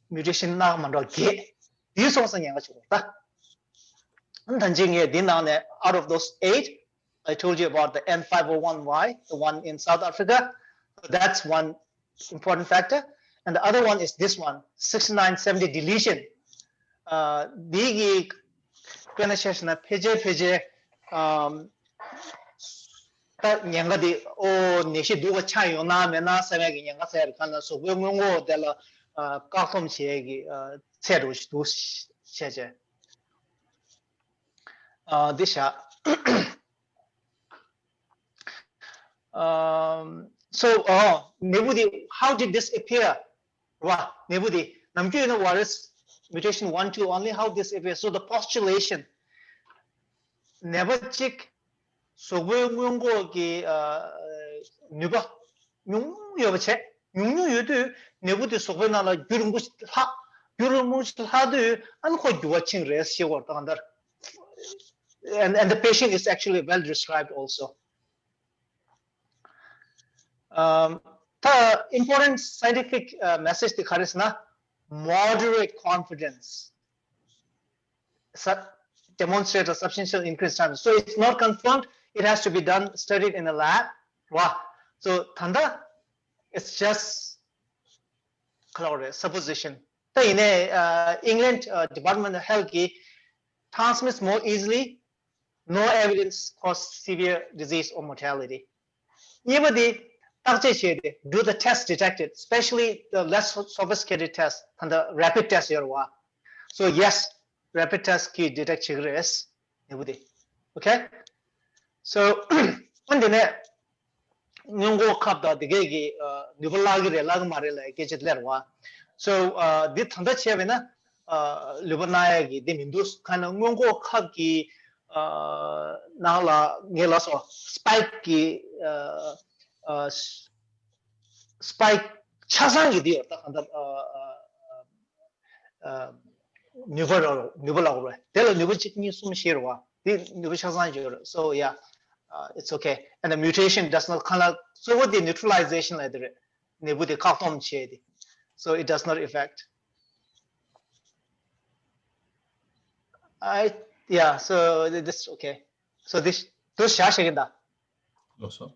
གྱི་mutation སྣ་མ་འདྲ་བརྒྱད་འདིའི་སོང་ས་ཉེན་ཁ་ཆེ་བ་ད། ད་ཅི་ངས་འདི་ནང་ནས out of those eight I told you about the N five oh one Y, the one in South Africa. That's one important factor. And the other one is this one, sixty-nine seventy deletion. Uh, འདི་གི་དཔེར་ན་ཆ་བཞག་ན་ཕལ་ཆེར་ཕལ་ཆེར་ཨམ་ད་ཉེན་ཁ་འདི་ཨོ་ནད་གཞི་སྡུག་པ་ཆགས་ཡོང་ན་མེད་ན་བསམ་ཡག་གི་ཉེན་ཁ་ཟེར་ག་ན་གཟུགས་པོའི་སྔོན་འགོག་དེ་ལ་ཨ་བཀག་སྡོམ་བྱེད་ཡག་གི་ཨ་ཚད་འགྲོ་ཞིག་འདུག་བྱས་བྱས། Uh, this uh, um, so uh, ནད་འབུ་དེ་how did this appear? རེད་བ། ནད་འབུ་དེ་ནམ་རྒྱུན་ཡིན་ན་virus mutation one two only, how this appear? So the postulation ནད་པ་གཅིག་གཟུགས་པོའི་སྔོན་འགོག་གི་ནུས་པ་ཉུང་ཉུང་ཡོད་པ་བྱས། ཉུང་ཉུང་ཡོད་དུས་ནད་འབུ་དེ་གཟུགས་པོའི་ནང་ལ་རྒྱུན་རིང་པོ་ཞིག་ལྷག་རྒྱུན་རིང་པོ་ཞིག་ལྷག་དུས་ཨ་ནི་ཁོ་འགྱུར་བ་ཕྱིན་རེད་ཞེས་པར་དང་ལྟར། And, and the patient is actually well described also. Um, the important scientific uh, message དེ་ག་རེ་ཟེར་ན། Moderate confidence su- demonstrate a substantial increase time. So it's not confirmed. It has to be done, studied in a lab. Wow. So ད་ལྟ it's just ག་ལ་བ་རེད། Supposition. ད་ཡིན་ནའི་uh, England uh, Department of Health གི transmits more easily, no evidence cause severe disease or mortality. གཉིས་པ་དེ་བརྟག་དཔྱད་བྱས་ཏེ do the test detected, especially the less sophisticated test, ད་ལྟ་rapid test ཡོད་རེད་བ། So yes, rapid test གིས་detect བྱེད་ཀྱི་རེད་ནད་འབུ་དེ། Okay? So ཨ་འདི་ནས་སྔོན་འགོག་ཁབ་དང་དེ་གས་ཀྱི་ནུས་པ་བརླག་གི་རེད་བརླག་གི་མ་རེད་ལ་སྐད་ཆ་སླེབས་རེད་བ། So འདི་ད་ལྟ་བྱས་པས་ན་ལུས་པོ་ན་ཡ་གི་འདི་མི་འདུག་ཁ་ན་སྔོན་འགོག་ཁབ་ཀྱི་ནང་ལ་ངས་ལ་སོགས་spike གི་spike ཆ་ཚང་གི་འདི་ཡོད་ད་གང་ལྟར། ནུས་པ་ར་ནུས་པ་ལ་རེད། དེ་ལ་ནུས་པ་གཅིག་གཉིས་གསུམ་ཤེས་རེད་བ། དེ་ནུས་པ་ཆ་ཚང་ཡོད་རེད། So yeah, uh, it's okay. And the mutation does not kind of, so what the neutralization ལ་དེ་རེད། ནད་འབུ་དེ་བཀག་སྡོམ་བྱས་ཏེ། So it does not affect. I, yeah, so this okay. So this, this ཞག་ཞིག་ཡིན་ད། ལགས་སོ།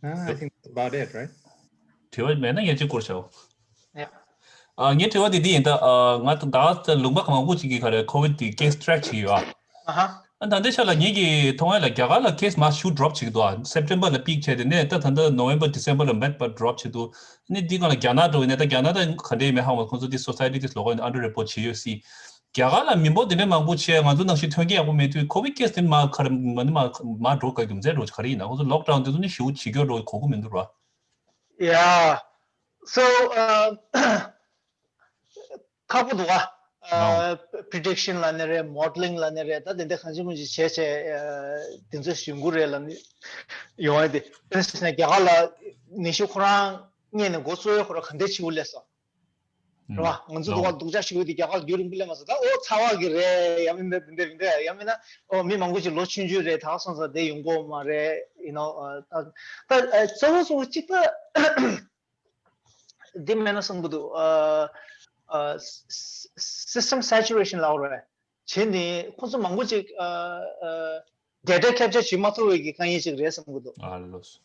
Uh, I think that's about it, right? དྲི་བ་མེད་ན་ངས་གཅིག་བསྐུར་བྱའོ། Yeah. ཨ། ངའི་དྲི་བ་དེ་འདི་ཡིན་ད། ཨ། ང་ད་ལྟ་ལུང་པ་མང་པོ་ཅིག་གི་ག་རེ་COVID དེ་case track བྱེད་ཀྱི་ཡོད། ཨ་ཧ། ཨ། ད་ལྟའི་ཆ་ལ་ངེད་ཀྱི་མཐོང་ཡ་ལ་རྒྱ་གར་ལ་case མར་ཞུ་drop བྱེད་ཀྱི་འདུག་ཨ། September ལ་peak བྱས་དེ་ནས་ད་ད་ལྟ་November December ལ་མེད་པ་drop བྱེད་འདུག་ཨ་ནི་འདི་སྒང་ལ་རྒྱ་ནག་འགྲོ་ཡིན་ན་ད་རྒྱ་ནག་ད་ག་འདྲ་ཡིན་མིན་ཧ་མ་ཁོང་ཚོ་འདི་society འདི་ལོགས་ཀ་under report བྱེད་ཡོད་སྲིད། རྒྱ་གར་ལ་མི་འབོར་དེ་འདྲ་མང་པོ་བྱས་ང་ཚོ་ནང་བཞིན་ཐོན་སྐྱེད་ཡག་པོ་མེད་དུས་COVID case དེ་མར་ག་རེ་མ་ནི་མར་མར་འགྲོ་དཀའ་རྒྱུ་མཚན་འགྲོ་ག་རེ་ཡིན་ན་ཁོང་ཚོ་lockdown དེ་ཚོ་ནི་ཞེ་པོ་བྱེད་རྒྱུ་འགྲོ་གོ་གི་མི་འདུག་ར། Yeah. So, uh, ཁག་པོ་འདུག་ཨ། ཨ། Prediction ལ་ནི་རེད། Modeling ལ་ནི་རེད། ད་དེ་འདྲ་གང་ཅི་མང་ཅི་བྱས་བྱས་དེ་ཚོ་ཞུ་དགོས་རེད་ལ་ནི་ཡོང་ཡ་དེ། དཔེར་ན་རྒྱ་གར་ལ་ནད་གཞི་ཁོ་རང་རྙེད་ནས་འགོ་གཙོ་བོ་ཁོ་རང་ག་འདྲ་ཆེ་བོ་སླེབས་སོང་། རེད་བ། ང་ཚོ་འདུག་ག་སྡུག་ཅག་ཞེ་པོ་དེ་རྒྱ་གར་ལ་རྒྱུན་རིང་པོ་སླེབས་མ་སོང་། ད་ཨོ་ཚ་བ་གི་རེད། ཡང་མིན་འདི་འདི་འདི་ཡང་མིན་ན་ཨོ་མི་མང་པོ་ཅིག་ལོ་ཆུང་ཆུང་རེད། ད་ག་སོང་ཙང་དེ་ཡོང་གི་མ་རེད། You know, ད་ད་གཙོ་བོ་གཙོ་བོ་གཅིག་ད། འདི་མེད་ན་བསམ་གི་འདུག་ཨ། ཨ། System saturation ལབ་རེད། བྱས་ནས་ཁོང་ཚོ་མང་པོ་ཅིག་ཨ། ཨ། data capture བྱེད་མ་ཐུབ་པའི་གི་དཀའ་ངལ་ཅིག་རེད་བསམ་གི་འདུག་ཨ་ལོས།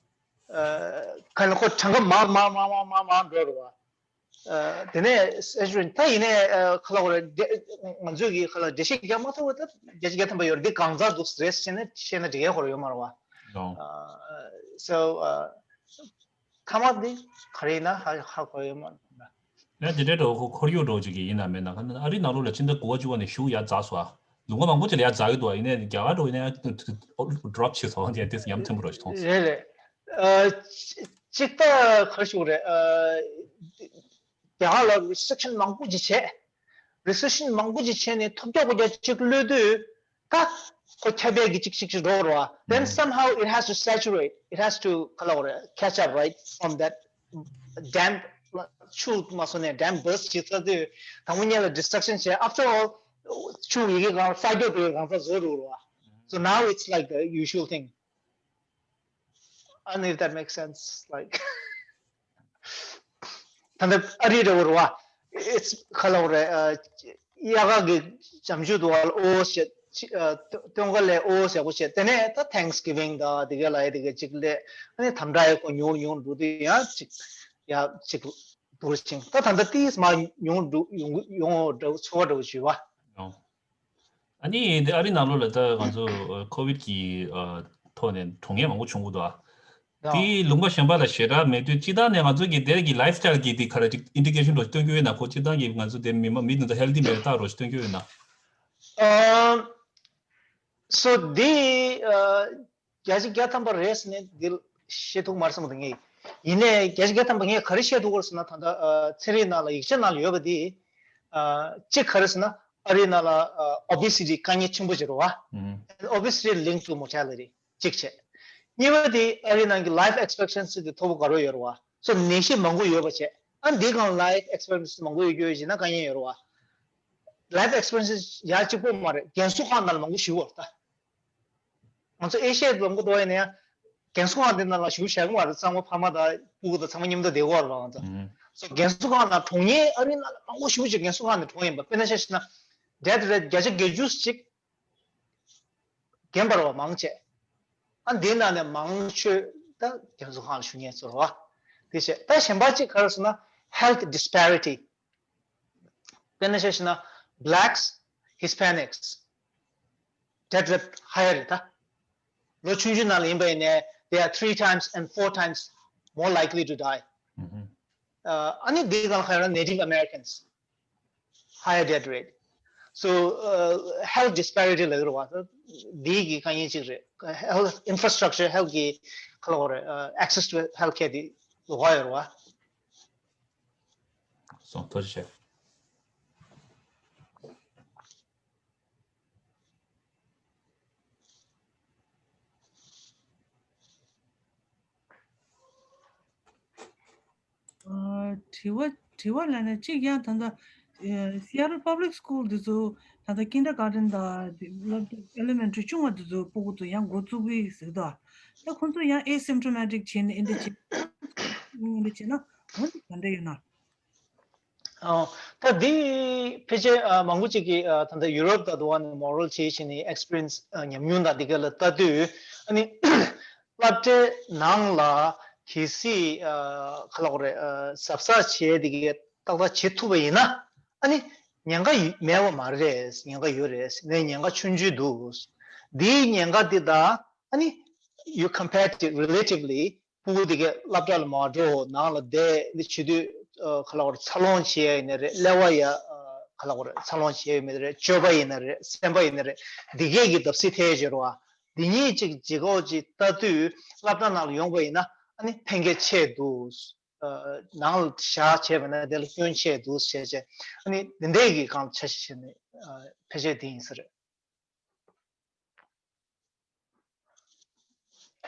ཨ། ཁ་ནས་ཁོ་གྲངས་ཀ་མར་མར་འགྲོ་རེད་བ། ཨ། དེ་ནས་saturation ད་ཡིན་ནའི་ཨ། ཁ་ལ་འོ་རེད། ང་ཚོས་གི་ཁ་ལ་འགྲེལ་བཤད་རྒྱག་མ་ཐུབ་པ་ད་བརྒྱ་ཆ་བརྒྱ་ཐམ་པ་ཡོད་རེད། འདི་གང་ཟག་འདུག་རེད་ཟེར་ནས་བཤད་ན་འགྲིག་གི་ཁོ་རང་ཡོད་མ་རེད་བ། ཨ། So ཨ། མཐའ་མ་འདི་ག་རེ་ཡིན་ན་ཧ་ཧ་གོ་ཡོད་མ་རེད། ཡང་དེ་འདྲའི་འགྲོ་ཁོ་ཁོར་ཡུག་འགྲོ་བཅུག་གི་ཡིན་ན་མེད་ན་ཨ་རི་ནང་ལོགས་ལ་ཕྱི་ཟླ་དགུ་པ་བཅུ་པ་ནས་ཤུགས་ཡར་འཛེགས་སོང་ཨ། ལུང་པ་མང་པོ་ཅིག་ལ་ཡ་འཛག་གི་འདུག་ཨ། ཡིན་ནའི་རྒྱ་གར་འགྲོ་ཡིན་ན་ཡ་drop་བྱེད་སོང་དེ་དེ་ཡ་མཚན་པོ་རོ་ཞིག་མཐོང་སོང་། རེད་རེད། ཨ་ཅིག་ད་ག་རེ་ཞུ་དགོས་རེད། ཨ་རྒྱ་གར་ལ་restriction་མང་པོ་ཅིག་བྱས། restriction་མང་པོ་ཅིག་བྱས་ནས་ཐོབ་རྒྱག་གོ་རྒྱག་ཅིག་གློད་དུས་ད་ཁོ་ཁྱབ་སྤེལ་གྱི་ཅིག་ཅིག་ཅིག་འགྲོ་རོ། Then somehow it has to saturate, it has to ག་ལ་བ་རེད། catch up, right, from that damp. ཆུ་མ་སོང་ནས་damp burst་བྱེད་ཚར་དུས་དང་པོ་ཉིད་ལ་destruction་བྱས། After all ཆུ་ཡི་གེ་གང་fight་འགྲོ་དུས་གང་ས་བཟོ་རུ་རོ། So now it's like the usual thing. I don't know if that makes sense. Like ད་ལྟ་ཨ་རི་རེ་བོ་རེད་བ། It's ག་ལ་བ་རེད། ཨ་དབྱར་ཁ་གི་ཇ་ཆུ་དུ་བ་ལ་ཨོ་ཞེས་ཅི་ཨ་སྟོན་ཁ་ལས་ཨོ་ཞེས་གོ་ཞེས་དེ་ནས་ད་Thanksgiving་ད་དེ་ག་ལ་ཡ་དེ་ག་ཅིག་ལས་ཨ་ནི་དམ་དྲག་ཡ་གོ་ཉུང་ཉུང་འགྲོ་དུས་ཡང་ཅིག་ཡ་ཅིག་འདུར་ཅིང་ད་ད་ལྟ་ཏིས་མ་ཉུང་འགྲོ་ཡོང་ཡོང་འདྲ་བོ་ཚོར་བ་འདྲ་བོ་བྱུས་བ། ཨོ། ཨ་ནི་དེ་ཨ་རི་ནང་ལོགས་ལ་ད་ང་ཚོ་ཨ་ཀོ་བིད་ཀྱི་ཨ་ཐོག་ནས་གྲོངས་མཁན་མང་པོ་བྱུང་གི་འདུག་ཨ། ཡང་དེ་ལུང་པ་གཞན་པ་ལ་ཞེ་དྲག་མེད་དུས་སྤྱི་བཏང་ནས་ང་ཚོ་གི་དེར་གྱི་lifestyle་གི་དེ་ག་རེ་ཅིག་indication་རོ་སྟོན་རྒྱུ་ཡོད་ན། ཁོ་སྤྱི་བཏང་གི་ང་ཚོ་དེ་མི་མ་མི་དེ་ཚོ་healthy་མེད་རེད་ད་རོ་སྟོན་རྒྱུ་ཡོད་ན། ཨ་so་དེ་ཨ་བརྒྱ་ཆ་བརྒྱ་ཐམ་པ་རེད་ཟེར་ནས་འདི་བཤད་ཐུབ་མ་རེད་བསམ་གི་འདུག་ངས། ཡིན་ནའི་བརྒྱ་ཆ་བརྒྱ་ཐམ་པ་ངས་ག་རེ་བཤད་ཐུབ་ཀྱི་རེད་ཟེར་ན། ད་ལྟ་ཨ་ཚན་རིག་ནང་ལ་ཡིག་ཆ་ནང་ལ་ཡོད་པ་དེ་ཨ་གཅིག་ག་རེ་ཟེར་ན་ཨ་རིའི་ནང་ལ་ཨ་obesity་དཀའ་ངལ་ཆེན་པོ་ཅིག་རེད་བ། ཨུམ། Obesity linked to mortality་གཅིག་བྱས། གཉིས་པ་དེ་ཨ་རིའི་ནང་གི་life expectancy་དེ་མཐོ་པོ་དགའ་རོགས་ཡོད་རེད་བ། So་ནད་གཞི་མང་པོ་ཡོད་པ་བྱས། ཨ་འདི་གང་life expectancy་མང་པོ་ཡོད་རྒྱུ་ཡོད་ཅེ་ན་དཀའ་ངལ་ཡོད་རེད་བ། Life expectancy་ཡ་གཅིག་པོ་མ་རེད། རྒན་གསོ་ཁང་ནང་ལ་མང་པོ་ཞུ་བ་རེད་ད། ང་ཚོ་ཨེ་ཤི་ཡའི་ལུང་པ་དུ་བ་ཡིན་ན་ཡང་རྒན་གསོ་ཁང་དེ་ནང་ལ་ཞུགས་བཞག་གི་མ་རེད། གཙང་མ་ཕ་མ་དང་སྤུ་གུ་དང་ཚང་མ་མཉམ་དུ་བསྡད་ཀྱི་ཡོད་རེད་པ། ང་ཚོ་ཨུམ། So་རྒན་གསོ་ཁང་ནང་གྲོངས་མཁན་ཨ་རིའི་ནང་ལ་མང་པོ་ཞེ་པོ་ཅིག་རྒན་གསོ་ཁང་ནང་གྲོངས་ཡིན་པ། དཔེར་ན་ཆ་བཞག་ན་death rate་བརྒྱ་ཆ་བརྒྱད་ཅུ་ཅིག་རྒན་པ་རེད་པ་མང་ཆེ། ཨ་འདི་ནང་ནས་མང་ཤོས་ད་རྒན་གསོ་ཁང་ལ་ཞུགས་མཁན་ཚོ་རེད་པ། དེ་བྱས་ད་གཞན་པ་ཅིག་ག་རེ་ཟེར་ན་health disparity། དཔེར་ན་ཆ་བཞག་ན་blacks, Hispanics death rate higher་རེད་ད། ལོ་ཆུང་ཆུང་ནང་ལ་ཡིན་པ་ཡིན་ནའི་they are three times and four times more likely to die. ཨ་ནི་འདི་གང་ལ་ཁ་ཡོད་ན་Native Americans higher death rate. So uh, health disparity་ལ་ཡོད་རེད་པ། འདི་གི་དཀའ་ངལ་ཅིག་རེད། Health infrastructure, health་གི་ག་ལ་བ་རེད། Access to health care་འདི་ལོགས་ཀ་ཡོད་རེད་པ། སོང་། ཐུགས་རྗེ་ཆེ། ཨ་དྲི་བ་དྲི་བ་ལ་ནི་གཅིག་ཡང་ད་ལྟ་ཨ་Seattle Public School་འདི་ཚོ་ད་ལྟ་kindergarten་དང་elementary་ཆུང་བ་འདི་ཚོ་སྤུ་གུ་ཚོ་ཡང་འགོ་བཙུགས་ཀྱི་ཟེར་གི་འདུག་ད་ཁོང་ཚོ་ཡང་asymptomatic་བྱས་ནས་འདི་འདྲ་བྱས་འདི་འདྲ་བྱས་ན་འོ་འདི་ག་འདྲ་ཡོད་ན། ཨོ། ད་འདི་ཕལ་ཆེར་ཨ་མང་པོ་ཅིག་གིས་ཨ་ད་ལྟ་ཡུ་རོབ་དང་དུ་བ་ནས་མོ་ཌེལ་བྱས་བྱས་ནས་ཨེགས་པི་རི་ཡེན་སི་ཨ་ཉམས་མྱོང་དང་འདི་ག་ལ་ལྟ་དུས་ཨ་ནི་སློབ་གྲྭའི་ནང་ལ་གལ་སྲིད་ཨ་ག་ལ་གོ་རེད། ཨ་གཟབ་གཟབ་བྱས་འདི་ག་ཏག་ཏག་བྱེད་ཐུབ་པ་ཡིན་ན་ཨ་ནི་ཉེན་ཁ་ཡོད་མེད་པ་མ་རེད། ཉེན་ཁ་ཡོད་རེད། ངས་ཉེན་ཁ་ཆུང་ཆུང་འདུག་འདིའི་ཉེན་ཁ་འདི་དང་ཨ་ནི་you compare it relatively སྤུ་གུ་དེ་གས་སློབ་གྲྭ་ལ་མ་འགྲོ་ནང་ལ་བསྡད་འདི་བྱེད་དུས་ཨ་ག་ལ་བར་འཚར་ལོངས་བྱེད་ཡ་ཡིན་ན་རེད། ཀླད་པ་ཡ་ཨ་ག་ལ་བར་འཚར་ལོངས་བྱེད་ཡ་ཡིན་ན་རེད། སྤྱོད་པ་ཡིན་ན་རེད། སེམས་པ་ཡིན་ན་རེད། འདི་གས་ཀྱི་བརྡབ་གསིག་ཐེབས་བྱེད་རོགས། འདི་གཉིས་གཅིག་ལྗིད་ཁོག་ཅིག་ལྟ་དུས་སློབ་གྲྭ་ནང་ལ་ཡོང་པ་ཡིན་ན་ཨ་ནི་ཕན་ཁེ་ཆེ་འདུག་ཨ་ནང་ལ་བཞག་བྱས་པ་ན་དེ་ལ་སྐྱོན་ཆེ་འདུག་བྱས་བྱས་ཨ་ནི་འདི་འདྲས་ཀྱི་སྒང་ལ་འཆར་གཞི་བྱས་ནས་ཨ་ཕལ་ཆེར་འདི་ཡིན་ས་རེད།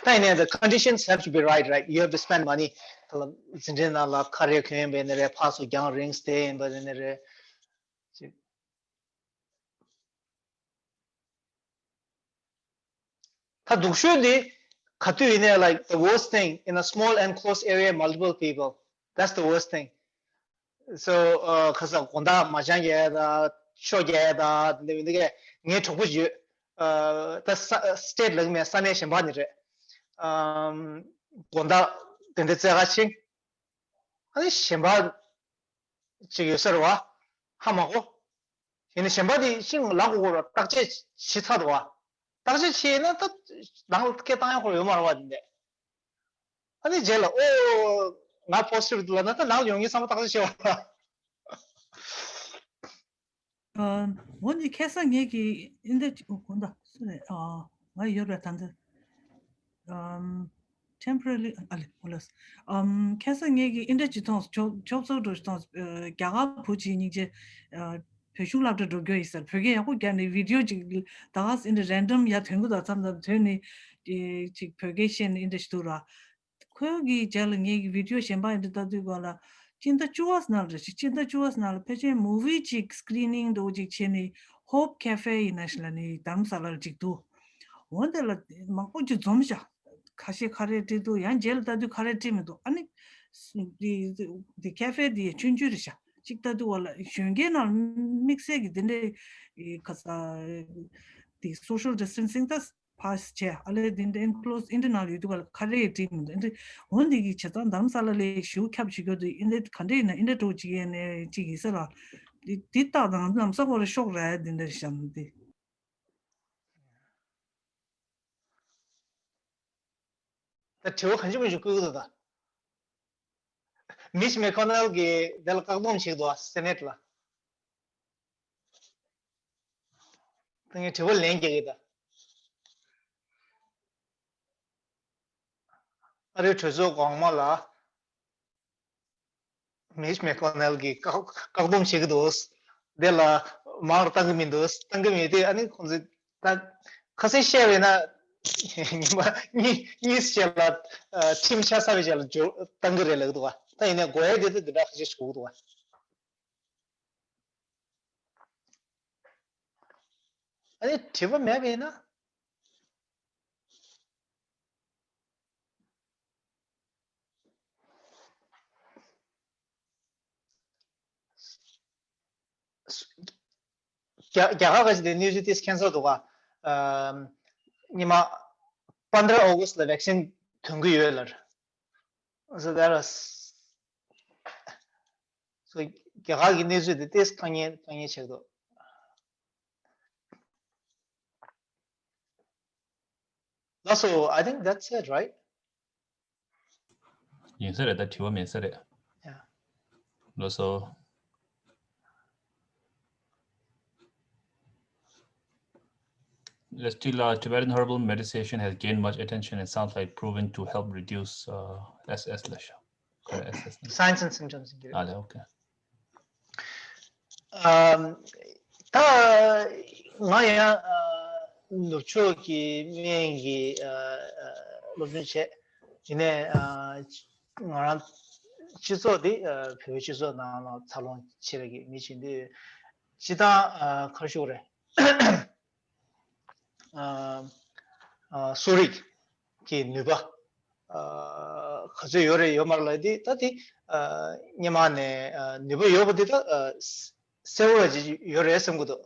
ད་ཡིན་ནའི་the conditions have to be right, right? You have to spend money. ད་ལ་འཛིན་གྲྭའི་ནང་ལ་ཁ་རས་གྱོན་པ་ཡིན་ན་རེད། ཕར་ཚུར་རྒྱང་རིང་བསྡད་ཡིན་པ་ཡིན་ན་རེད། ཅིག་ད་སྡུག་ཤོས་འདི་ག་དུས་ཡིན་ནའི་like the worst thing in a small enclosed area, multiple people. That's the worst thing. So ཨ་ཁ་ས་དགོང་དག་མ་ཅང་རྒྱག་ཡ་དང་ཤོ་རྒྱག་ཡ་དང་དེ་འདྲ་ཡིན་དུས་ངའི་གྲོགས་པོ་ཡོད། ཨ་ད་ས་སི་ཊེ་ཊི་ལབ་ཀྱི་མེད། ས་གནས་གཞན་པ་ནས་རེད། ཨམ་དགོང་དག་དེ་འདྲ་རྩེད་གར་ཕྱིན། ཨ་ནི་གཞན་པ་ཅིག་ཡོད་ས་རེད་བ། ཧ་མ་གོ། ཡིན་ནའི་གཞན་པ་དེ་ཤིང་ལ་གོ་གོ་ར་བརྟག་དཔྱད་བྱེད་ཚར་འདུག་བ། བརྟག་དཔྱད་བྱས་ན་ད་ནང་ལ་སྐད་བཏང་ཡ་ཁོ་ར་ཡོད་མ་རེད་བ་དེ་འདྲ། ཨ་ནི་རྗེས་ལ་ཨོ་ང་པོ་སི་ཊིབ་འདུག་ལབ་ན་ད་ནང་ལ་ཡོང་མཁན་ཚང་མ་བརྟག་དཔྱད་བྱེད་པ། འོ་ནི་ཁ་སང་ངེད་ཀྱིས་ཨིན་དེ་གོ་ད་སུ་རེད། ང་ཡོད་རེད་ད་འདི། temporarily ཨ་ལེ་ཨོ་ལེས། ཁ་སང་ངེད་ཀྱིས་ཨིན་དེ་ཅི་ཐོངས་ཆོག་ཆོག་ཚོགས་འགྲོ་ཐོངས། རྒྱ་གར་བུ་གཅིག་སྙིང་རྗེ། བོད་གཞུང་སློབ་གྲྭ་འགྲོ་རྒྱུ་ཡིན་ཟེར། བོད་སྐད་ཡག་པོ་རྒྱག་ནས་བི་ཌི་ཡོ་ཅིག་ད་ག་ཨིན་དེ་རན་ཌམ་ཡར་ཐོན་གི་འདུག་མཚམས་མཚམས་ཐོན་ནས་ཅིག་བོད་སྐད་བཤད་ནས་ཨིན་དེ་ཞིག་འདུག་ར། ཁོའི་གི་རྗེས་ལ་ངེད་ཀྱི་བི་ཌི་ཡོ་གཞན་པ་ཨིན་དེ་ལྟ་དུས་ག་ལ་སྤྱི་ཟླ་བཅུ་པ་ནང་ལ་རེད། སྤྱི་ཟླ་བཅུ་པ་ནང་ལ་ཕལ་ཆེར་མུ་ཝི་ཅིག་སི་ཀི་རི་ནིང་འདྲ་བོ་ཅིག་བྱས་ནས་ཧོབ་ཁེ་ཧྥེ་ཡིན་ན་ཞིག་ལ་ནི་རྡ་རམ་ས་ལ་ལ་ཅིག་འདུག་འོ་དེ་ལ་མང་པོ་ཅིག་འཛོམས་ཤག་ཁ་ཤས་ཁ་རས་བཀྲིས་འདུག་ཡང་རྗེས་ལ་ལྟ་དུས་ཁ་རས་བཀྲིས་མི་འདུག་ཨ་ནི་འདི་འདི་ཁེ་ཧྥེ་འདི་ཆུང་ཆུང་རེད་ཤག་ཅིག་ལྟ་དུས་བ་ལ་གཞོན་སྐྱེས་ནང་དམིགས་བསལ་གྱི་འདི་འདྲའི་ག་ས་འདི་སོ་ཤལ་ཌི་སི་ཊན་སིང་ད་ཕ་སི་བྱས་ཨ་ལས་འདི་འདྲའི་ཨིན་ཀློ་སི་འདི་འདྲ་ནང་ལ་ཡོད་དུས་བ་ལ་ཁ་རས་བཀྲིས་མི་འདུག་འདི་འོ་འདི་གི་བྱས་ཙང་རྡ་རམ་ས་ལ་ལ་ཞུ་ཁྱབ་བྱེད་རྒྱུ་འདི་འདི་ག་འདྲ་ཡིན་ན་འདི་འདྲ་འགྲོ་ཅིག་ཡས་ནས་ཅིག་ཡིན་ས་ལ་འདི་འདི་ལྟ་དང་ལམ་སང་བ་ལ་ཤོག་ར་འདི་འདྲ་བཤམས་འདི། ད་དྲི་བ་གང་ཅི་མི་ཞིག་བསྐུལ་གི་འདུག་ད། མིཆ་མེ་ཀོ་ནེལ་གྱིས་དེ་ལ་བཀག་སྡོམ་བྱེད་ཀྱི་འདུག་བ་སེ་ནེ་ཊི་ལ། ད་ངས་དྲི་བ་ལན་རྒྱག་གི་ད། ཨ་རིའི་གྲོས་ཚོགས་གོང་མ་ལ། མིཆ་མེ་ཀོ་ནེལ་གྱིས་བཀག་བཀག་སྡོམ་བྱེད་ཀྱི་འདུག་དེ་ལ་མང་རུ་བཏང་གི་མི་འདུག་བཏང་གི་མེད་དུས་ཨ་ནི་ཁོང་ཚོས་ད་ཁ་སང་བཤད་པས་ན་ཉི་མ་གཉིས་གཉིས་བྱས་ལ་ཁྲིམས་ཆགས་ས་བའི་ཆ་ལ་འཇོག་བཏང་གི་རེད་ལབ་འདུག་བ། ད་ཡིན་ནའི་དགོས་ཡ་དེ་ཚོ་འདི་འདྲ་ཁ་ཤས་ཞིག་གོ་གི་འདུག་བ། ཨ་ནི་དྲི་བ་མེད་པས་ན། རྒྱ་རྒྱ་གར་ག་ཅིག་དེ་གནས་ཚུལ་ཏིས་ཁྱད་མཚར་འདུག་ག་ཉི་མ་པནྡྲ་ཨོ་གུ་སི་ལ་ཝེག་སིན་ཐོན་གི་ཡོད་ལར། So that was so རྒྱ་གར་གྱི་གནས་ཚུལ་དེ་ཏིས་དཀའ་ངལ་དཀའ་ངལ་ཆགས་འདུག་ལགས་སོ། I think that's it, right? ཡིན་ས་རེད། ད་དྲི་བ་མེད་ས་རེད། Yeah. ལགས་སོ། Let's still, uh, Tibetan herbal meditation has gained much attention and sounds like proven to help reduce uh, S S ལ་ཤ། ཁོ་རེ་S S ནི། Signs and symptoms ཨ་ལེ། Okay. ཨམ། ད་ང་ཡང་ཨ་ནུབ་ཕྱོགས་ཀྱི་སྨན་གྱི་ཨ་ཨ་སློབ་སྦྱོང་བྱས། ཡིན་ནའི་ཨ་ང་རང་སྤྱི་ཚོགས་འདི་ཨ་བོད་པའི་སྤྱི་ཚོགས་ནང་ལ་འཚར་ལོངས་ཆེ་བའི་གི་མི་ཅིག་འདུག་སྤྱི་བཏང་ཨ་ཁ་ཤུགས་རེད། ཨ་ཨ་གསོ་རིག་གི་ནུས་པ་ཨ་ག་ཚོད་ཡོད་རེད་ཡོད་མ་རེད་ལབ་དེ། ད་དེ་ཨ་སྔོན་མ་ནས་ཨ་ནུས་པ་ཡོད་པ་དེ་ད་ཨ་གསལ་པོ་ཅིག་ཡོད་རེད་བསམ་གྱི་འདུག་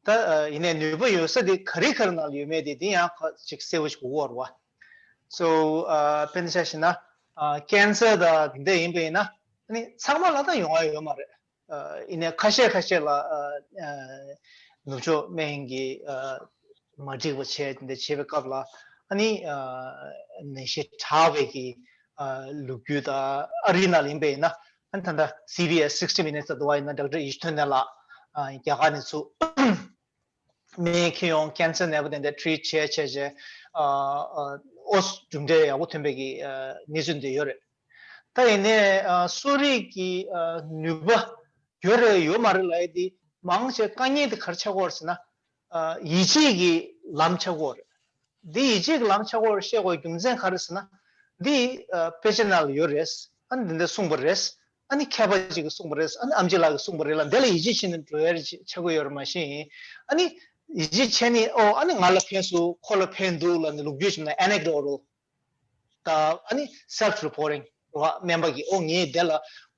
ད་ཨ་ཡིན་ནའི་ནུས་པ་ཡོད་ས་དེ་ག་རེ་ག་རེ་ནང་ལ་ཡོད་མེད་དེ་དེ་ཡང་ཁ་ཅིག་གསལ་པོ་ཞིག་གོ་གི་ཡོད་རེད་བ། So ཨ་དཔེར་ན་ཆ་བཞག་ན་ཨ་ཀན་སར་དང་དེ་འདྲ་ཡིན་པ་ཡིན་ན་ཨ་ནི་ཚང་མ་ལ་ད་ཡོང་ཡ་ཡོད་མ་རེད། ཨ་ཡིན་ནའི་ཁ་ཤས་ཁ་ཤས་ལ་ཨ་ཨ་ནུབ་ཕྱོགས་སྨན་གྱིས་ཨ་མ་འགྲིག་པ་བྱས་དེ་འདྲ་བྱེད་པའི་སྐབས་ལ་ཨ་ནི་ཨ་ནད་གཞི་དྲག་པའི་གི་ཨ་ལོ་རྒྱུས་དང་ཨ་རིའི་ནང་ལ་ཡིན་པ་ཡིན་ན་ཨ་ནི་ད་ལྟ་སི་བི་ཨེས་སིག་སི་ཊི་མི་ནིཊ་ལ་འདུག་བ་ཡིན་ན་ཌོག་ཊར་ཡེ་ཤེས་དོན་ལྡན་ལགས་ཨ་རྒྱ་གར་ནས་ཚུར་སྨན་ཁྱེར་ཡོང་། ཀན་སར་ནད་པ་དེ་འདྲ་ཊི་རིཊ་བྱས་བྱས་བྱས་ཨ་ཨ་ཨོ་གྲུབ་འབྲས་ཡག་པོ་ཐོན་པའི་གི་ཨ་གནས་ཚུལ་འདི་ཡོད་རེད། ད་ཡིན་ནའི་ཨ་གསོ་རིག་གི་ཨ་ནུས་པ་ཡོད་རེད་ཡོད་མ་རེད་ལབ་ཡ་དེ་མང་ཆེ་དཀའ་ངལ་དེ་ག་རེ་ཆགས་ཀྱི་ཡོད་རེད་ཟེར་ན། ཨ་ཡིད་ཆེས་ཀྱི་ལམ་ཆགས་ཀྱི་ཡོད་རེད། འདི་ཡིད་ཆེས་ཀྱི་ལམ་ཆགས་ཀྱི་ཡོད་རེད་བཤད་དགོས་རྒྱུ་མཚན་ག་རེ་ཟེར་ན། འདི་ཨ་དཔེ་ཆ་ནང་ལ་ཡོད་རེད། ཨ་ནི་འདི་འདྲ་གསུངས་པ་རེད། ཨ་ནི་མཁས་པ་ཅིག་གིས་གསུངས་པ་རེད། ཨ་ནི་ཨེམ་ཆི་ལགས་ཀྱིས་གསུངས་པ་རེད་ལབ་འདི་ལ་ཡིད་ཆེས་བྱས་ནས་འགྲོ་ཡ་ཆགས་ཀྱི་ཡོད་རེད། མ་གཞི་ཨ་ནི་ཡིད་ཆེས་བྱས་ནས་ཨོ་ཨ་ནི་ང་ལ་ཕན་སོང་ཁོ་ལ་ཕན་འདུག་ལབ་ནས་ལོ་རྒྱུས་བྱས་ན་ཨེ་ནེག་ཌོ་ཊལ། ད་ཨ་ནི་སེལ་ཕི་རི་པོར་ཊིང་རེད་བ། སྨན་པ་གིས་ཨོ་ངས་དེ་ལ་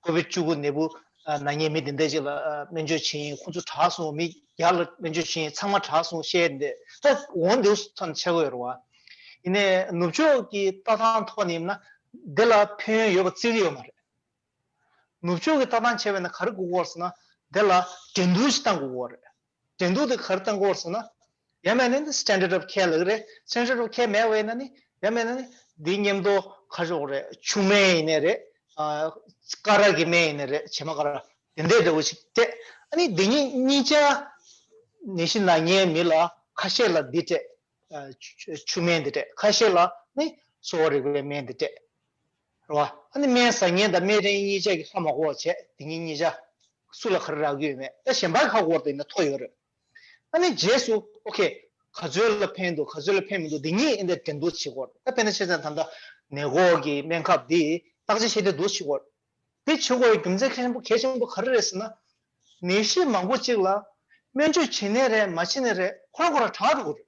ཀོ་བིཌ་བཅུ་དགུ་ནད་འབུ་ན་མཁན་མི་དེ་འདྲ་ཅིག་ལ་སྨན་བཅོས་བྱས་ཡིན། ཁོང་ཚོ་དྲག་སོང་། མི་བརྒྱ་ལ་སྨན་བཅོས་བྱས་ཡིན། ཚང་མ་དྲག་སོང་བཤད་དེ་ད་འོ་འདི་ཚོ་ཐོན་ཆགས་ཀྱི་ཡོད་རེད་བ། ཡིན་ནའི་ནུབ་ཕྱོགས་ཀྱི་ལྟ་སྟངས་ཐོག་ནས་ཡིན་ན་དེ་ལ་ཕན་ཡོན་ཡོད་པ་རྩིས་ཀྱི་ཡོད་མ་རེད། ནུབ་ཕྱོགས་ཀྱི་ལྟ་སྟངས་བྱས་པ་ཡིན་ན་ག་རེ་དགོས་ཀྱི་ཡོད་རེད་ཟེར་ན་དེ་ལ་འགྲན་བསྡུར་ཞིག་བཏང་དགོས་ཀྱི་ཡོད་རེད། འགྲན་བསྡུར་དེ་ག་རེ་བཏང་དགོས་རེད་ཟེར་ན། ཡང་མིན་ན་ནི་standard of care ལབ་ཀྱི་རེད། Standard of care མེད་པ་ཡིན་ན་ནི་ཡང་མིན་ན་ནི་འདིའི་མཉམ་དུ་ག་རེ་ཟེར་དགོས་རེད། ཆུ་སྨན་ཡིན་ནའི་རེད། ཨ་ཀ་ར་གི་སྨན་ཡིན་ནའི་རེད། བྱེ་མ་ཀ་ར་དེ་འདྲའི་འདྲ་བོ་ཞིག་སྤྲད། ཨ་ནི་འདི་གཉིས་གཉིས་ཆ་ནད་གཞི་ན་མཁན་མི་ལ་ཁ་ཤས་ལ་འདི་སྤྲད། ཨ་ཆུ་ཆུ་སྨན་འདི་སྤྲད། ཁ་ཤས་ལ་ནི་གསོ་བ་རིག་པའི་སྨན་འདི་སྤྲད། རེད་བ། ཨ་ནི་སྨན་ཟ་མཁན་དང་སྨན་རན་གཉིས་ཆ་གི་ཧ་མ་གོ་བ་བྱས། འདི་གཉིས་གཉིས་ཆ་སུ་ལ་ག་རེ་རག་གི་ཡོད་མེད། ད་གཞན་པ་ཧ་གོ་བ་དེ་ཡིན་ན་ཐོ་ཡོད་རེད། ཨ་ནི་རྗེས་སུ་ཨོ་ཁེ། ག་ཚོད་ལ་ཕན་འདུག་ག་ཚོད་ལ་ཕན་མི་འདུག་འདི་གཉིས་ཨེ་འདྲ་འགྲན་བསྡུར་བྱེད་དགོས། ད་དཔེར་ན་ཆ་བཞག་ན་ད་ལྟ་ནད་འགོག་གི་སྨན་ཁབ་འདི་བརྟག་དཔྱད་བྱེད་དུས་འདུག་བྱེད་དགོས། འདི་བྱེད་དགོས་པའི་རྒྱུ་མཚན་གལ་ཆེན་པོ་གལ་ཆེན་པོ་ག་རེ་རེད་ཟེར་ན། ནད་གཞི་མང་པོ་གཅིག་ལ་སྨན་བཅོས་བྱེད་ནའི་རེད། མ་བྱེད་ནའི་རེད། ཁོ་རང་ཁོ་རང་དྲག་འགྲོ་གི་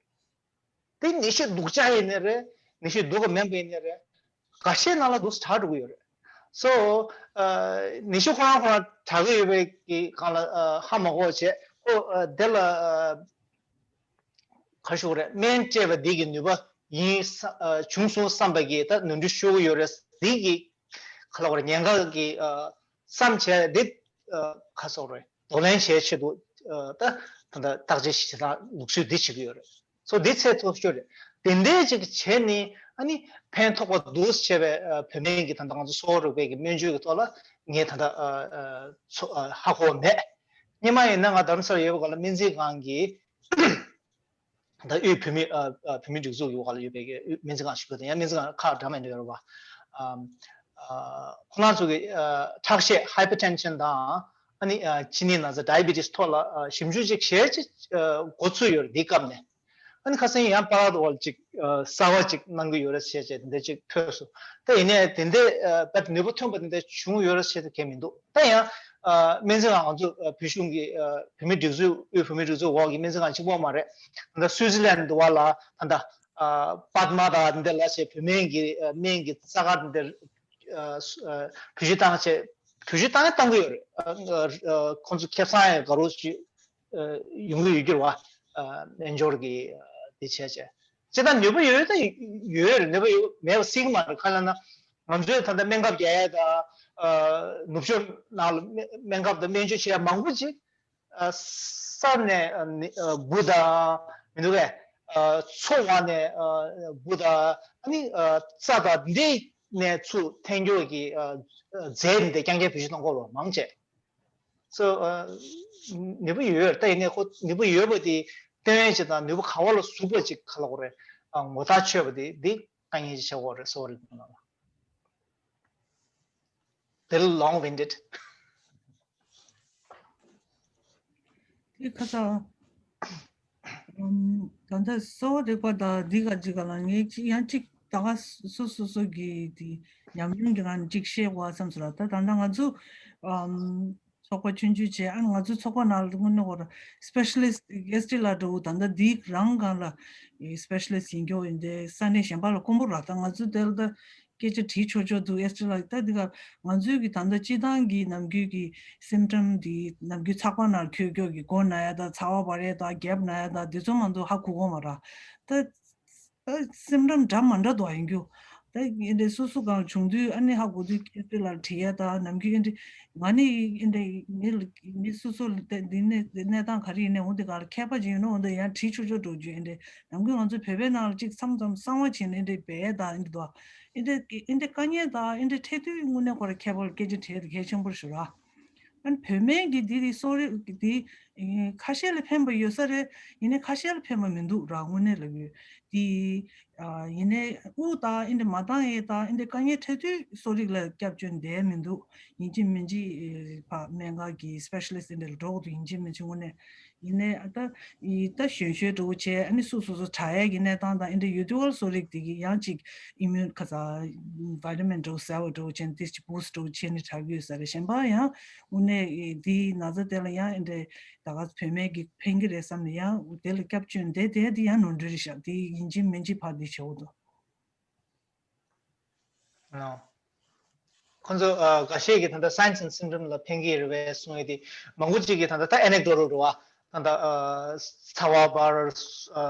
རེད། དེ་ནད་གཞི་སྡུག་ཅག་ཡིན་ནའི་རེད། ནད་གཞི་སྡུག་ག་མིན་པ་ཡིན་ནའི་རེད། འགའ་ཤས་ནང་ལ་འདུག་སེ་དྲག་འགྲོ་གི་ཡོད་རེད། སོ། ཨ་ནད་གཞི་ཁོ་རང་ཁོ་རང་དྲག་གི་ཡོད་པའི་གི་སྒང་ལ་ཨ་ཧ་མ་གོ་བྱས། ཁོ་ཨ་དེ་ལ་ཨ་ག་རེ་ཞུ་དགོས་རེད། སྨན་སྤྲད་པ་འདི་གི་ནུས་པ་ཡིན་ས་ཨ་བྱུང་སོང་བསམ་པ་གི་ད་ནོར་འཁྲུལ་ཤོར་གི་ཡོད་རེད། འདི་གི་ག་ལབ་དགོས་རེད། ཉེན་ཁ་གི་ཨ་བསམ་བྱས་འདི་ཨ་ག་རེ་ཟེར་དགོས་རེད། གདོང་ལེན་བྱེད་ཆེད་དུ་ཨ་ད་ད་ལྟ་བརྟག་དཔྱད་བྱེད་སྟངས་ལུགས་སྲོལ་འདི་བྱེད་ཀྱི་ཡོད་རེད། སོ་འདི་ཚད་མཐོ་ཤོས་རེད། དེ་འདྲའི་ཅིག་བྱས་ནས་ཨ་ནི་ཕན་ཐོགས་པ་འདུག་བྱས་པའི་ཨ་བོད་སྨན་གྱི་ད་ལྟ་ང་ཚོ་གསོ་བ་རིག་པའི་གི་སྨན་བཅོས་ཀྱི་ཐོག་ལ་ངས་ད་ལྟ་ཨ་ཨ་ཚོ་ཨ་ཧ་གོ་བ་མེད། སྔོན་མ་ཡིན་ན་ང་རྡ་རམ་ས་ལ་ཡོད་པའི་སྐབས་ལ་སྨན་རྩིས་ཁང་གི་ད་དབུས་བོད་མི་ཨ་ཨ་བོད་མིའི་སྒྲིག་འཛུགས་ཀྱི་འོག་ལ་ཡོད་པའི་གི་སྨན་རྩིས་ཁང་ཞིག་ཡོད་དེ། ཡང་སྨན་རྩིས་ཁང་ཁག་འདྲ་མིན་འདྲ་ཡོད་རེད་བ། ཨ་ཨ་ཁོ་རང་ཚོ་གི་ཨ་ཁྲག་ཤེད་ཧའི་པར་ཊེན་ཤན་དང་། ཨ་ནི་ཨ་གཅིན་སྙི་ན་ཚ་ཌའི་བི་ཊི་སི་ཐོག་ལ་ཨ་ཞིབ་འཇུག་ཅིག་བྱས་ཅིག་ཨ་འགོ་ཚུགས་ཡོད་རེད། འདིའི་སྐབས་ནས། ཨ་ནི་ཁ་སང་ཡང་པཱ་རག་ཏུ་ཝལ་ཅིག་ཨ་གསར་བ་ཅིག་གནང་གི་ཡོད་རེད་ཟེར་བྱས་དེ་འདྲ་ཅིག་ཐོས་སོང་། ད་ཡིན་ནའི་དེ་འདྲ་ཨ་དཔེ་ནུས་པ་ཐོན་པ་དེ་འདྲ་བྱུང་ཡོད་རེད་ཟེར་གྱི་མི་འདུག་ད་ཡང་ཨ་སྨན་རྩིས་ཁང་ང་ཚོ་ཨ་བོད་གཞུང་གི་ཨ་བོད་མིའི་སྒྲིག་འཛུགས་དབུས་བོད་མིའི་སྒྲིག་འཛུགས་འོག་གི་སྨན་རྩིས་ཁང་གཅིག་པོ་མ་རེད། ད་སུའི་ཙི་ལན་དུ་བ་ལ་ད་ལྟ་ཨ་པདྨ་དང་དེ་འདྲ་ལ་བྱས་བོད་སྨན་གྱི་ཨ་སྨན་གྱི་རྩ་ཁྲག་དེ་འདྲ་ཨ་བེད་སྤྱོད་བཏང་བྱས། བེད་སྤྱོད་བཏང་ཡང་བཏང་གི་ཡོད་རེད། ཨ་ཨ་ཁོང་ཚོ་ཁེ་བཟང་ཡང་དགའ་རོགས་ཞུ་ཨ་ཡོང་གི་ཡོད་རྒྱུ་རེད་བ། ཨ་སྨན་སྦྱོར་གྱི་ཨ་དེ་བྱས་བྱས། སྤྱིར་བཏང་ནུས་པ་ཡོད་ད་ཡོད་རེད། ནུས་པ་ཡོད་མེད་པ་སྲིད་ཀྱི་མ་རེད། གང་ལབ་ན་ང་ཚོས་ད་ལྟ་སྨན་ཁབ་རྒྱག་ཡ་དང་ཨ་ནུབ་ཕྱོགས་ནང་ལ་སྨན་སྨན་ཁབ་དང་སྨན་བཅོས་བྱེད་ཡ་མང་པོ་ཅིག་ཨ་ས་ནས་ཨ་ནི་ཨ་འབུ་དང་མི་འདུག་གས། ཨ་མཚོ་བར་ནས་ཨ་འབུ་དང་ཨ་ནི་ཨ་རྩྭ་དང་འདི་ནས་ཚུར་འཐེན་རྒྱུ་གི་ཨ་ཨ་རྫས་འདི་རྐྱང་རྐྱང་བེད་སྤྱོད་གཏོང་དགོས་པ་མང་ཆེ། སོ་ཨ་ནུས་པ་ཡོད་ད་ཡིན་ནའི་ཁོ་ནུས་པ་ཡོད་པ་དེ་སྟོན་ཡས་ཅིག་དང་ནུས་པ་ག་བ་ལ་ཟུག་པ་ཅིག་ག་ལབ་དགོས་རེད། ཨ་ངོ་ཐག་ཆོད་པ་དེ་འདི་དཀའ་ངལ་ཅིག་ཆགས་ཀྱི་ཡོད་རེད། གསོ་བ་རིག་པའི་ནང་ལ། Little long winded. དེ་ཁ་སང་ཨམ་ད་ལྟ་གསོ་བ་རིག་པ་དང་འདི་ག་ཅིག་ག་ལ་ངས་ཅིག་ཡང་ཅིག་ད་ག་སོ་སོ་སོ་གི་དེ་ཉམས་མྱོང་གི་ངང་ཅིག་བཤད་དགོས་བསམ་སོང་ལ། ད་ད་ལྟ་ང་ཚོ་ཨམ་ཚོགས་པ་ཆུང་ཆུང་བྱས། ཨ་ང་ཚོའི་ཚོགས་པ་ནང་ལ་དངོས་གནས་ཁོ་ར་སི་པེ་ཤ་ལི་སི་ཊི་ཨེས་ཊི་ལ་འགྲོ་ད་ལྟ་འདི་རང་སྒང་ལ་སི་པེ་ཤ་ལི་སི་ཊི་ཡིན་རྒྱུ་ཡིན་ཏེ་ས་གནས་གཞན་པ་ལ་དཀོན་པོ་ར། ད་ང་ཚོ་དེ་ལ་ད་སྐད་ཆ་དྲིས་ཆོག་ཆོག་འདུག་ཨེས་ཊི་ལ་ད་འདི་ག་ང་ཚོའི་གི་ད་ལྟ་སྤྱི་བཏང་གི་ནམ་རྒྱུན་གི་སིམ་ཊམ་འདི་ནམ་རྒྱུན་ཚགས་པར་ནང་འཁྱོལ་འཁྱོལ་གི་མགོ་ན་ཡ་ད་ཚ་བ་འབར་ཡ་ད་རྒྱབ་ན་ཡ་ད་འདི་ཚོ་མ་གཏོགས་ཧ་གོ་གོ་མ་ར། ད་ད་སིམ་ཊམ་འདྲ་མ་འདྲ་འདུག་ཡིན་རྒྱུ། ད་ཨེ་འདྲ་སོ་སོ་གང་བྱུང་དུས་ཨ་ནི་ཧ་གོ་དུས་ཨེས་ཊི་ལ་དྲི་ཡ་ད་ནམ་རྒྱུན་ཨེ་འདྲ་ང་ནི་ཨེ་འདྲ་མི་མི་སོ་སོ་ལ་ད་འདི་ནས་གནས་སྟངས་ག་རེ་ཡིན་ནའི་འོ་འདི་ག་ལ་མཁས་པ་ཅིག་ཡིན་ན་འོ་འདི་ཡང་དྲིས་ཆོག་ཆོག་འགྲོ་རྒྱུ་ཨེ་འདྲ། ནམ་རྒྱུན་ང་ཚོ་བོད་པའི་ནང་ལ་ཅིག་མཚམས་མཚམས་གསང་བ་བྱས་ནས་འདྲ་འབད་ཡ་དང་འདྲ་འདུག་ཨེ་འདྲ་ཨེ་འདྲ་དཀའ་ངལ་དང་ཨེ་འདྲ་འཕྲད་དུས་དངོས་གནས་ཁོ་ར་མཁས་པ་ལ་སྐད་ཆ་དྲིས་ཡ་དེ་གལ་ཆེན་པོ་རེད་ཤག་ར། ཨ་ནི་བོད་སྨན་གྱི་འདི་རིགས་གསོ་རིག་འདི་ཁ་ཤས་ལ་ཕན་པ་ཡོད་ས་རེད། ཡིན་ནའི་ཁ་ཤས་ལ་ཕན་པ་མི་འདུག་ར། དངོས་གནས་ལབ་ཡོད་འདི། ཡིན་ནའི་དབུགས་དང་ཨེ་འདྲ་མ་བཏང་ཡས་དང་ཨེ་འདྲ་དཀའ་ངལ་འཕྲད་དུས་གསོ་རིག་ལ་སྐྱབས་བཅོལ་བསྡད་མི་འདུག་ཡིན་གཅིག་མིན་གཅིག་ཕ་སྨན་ཁང་གི་སི་པེ་ཤ་ལི་སི་ཊི་ཨེ་འདྲ་ལ་འགྲོ་དགོས་འདུག་ཡིན་གཅིག་མིན་གཅིག་དངོས་གནས། ཡིན་ནའི་ཨ་ད་ཡི་ད་གཞོན་གཞོན་འདྲ་བོ་བྱས་ཨ་ནི་སུ་སོ་སོ་དྲག་ཡས་ཀྱི་གནས་སྟངས་དང་ཨེ་འདྲ་ཡོད་དུས་ཨ་གསོ་རིག་དེ་གི་ཡང་ཅིག་ཨི་མིའུན་ཁ་ཚ་བི་ཊ་མིན་འདྲ་བོ་ཟ་བ་འདྲ་བོ་བྱས་ནས་ཏིས་ཅིག་བུ་སི་ཊི་འདྲ་བོ་བྱས་ནས་དྲག་གི་ཡོད་ས་རེད། གཞན་པ་ཡང་དངོས་གནས་དེའི་ན་ཚ་དེ་ལ་ཡང་ཨེ་འདྲ་ད་ག་བོད་སྨན་གྱི་ཕན་གི་རེད་བསམ་ནས་ཡང་དེ་ལ་སྐྱབས་བཅོལ་བསྡད་དེ་དེ་ཡང་ནོར་འཁྲུལ་རེད་ཤག་དེ་ཡིན་གཅིག་མིན་གཅིག་ཕར་འདི་བྱེད་འོ་དོ། ཨ། ཁོང་ཚོ་ཨ་འགའ་ཤས་ཀྱིས་ད་ལྟ་Signs and Symptoms ལ་ཕན་གྱི་རེད་པས་གསུང་ཡས་དེ། མང་པོ་ཅིག་གིས་ད་ལྟ་ད་Anecdotal རེད་བ། ད་ལྟ་ཨ་ཚ་བ་འབར། ཨ་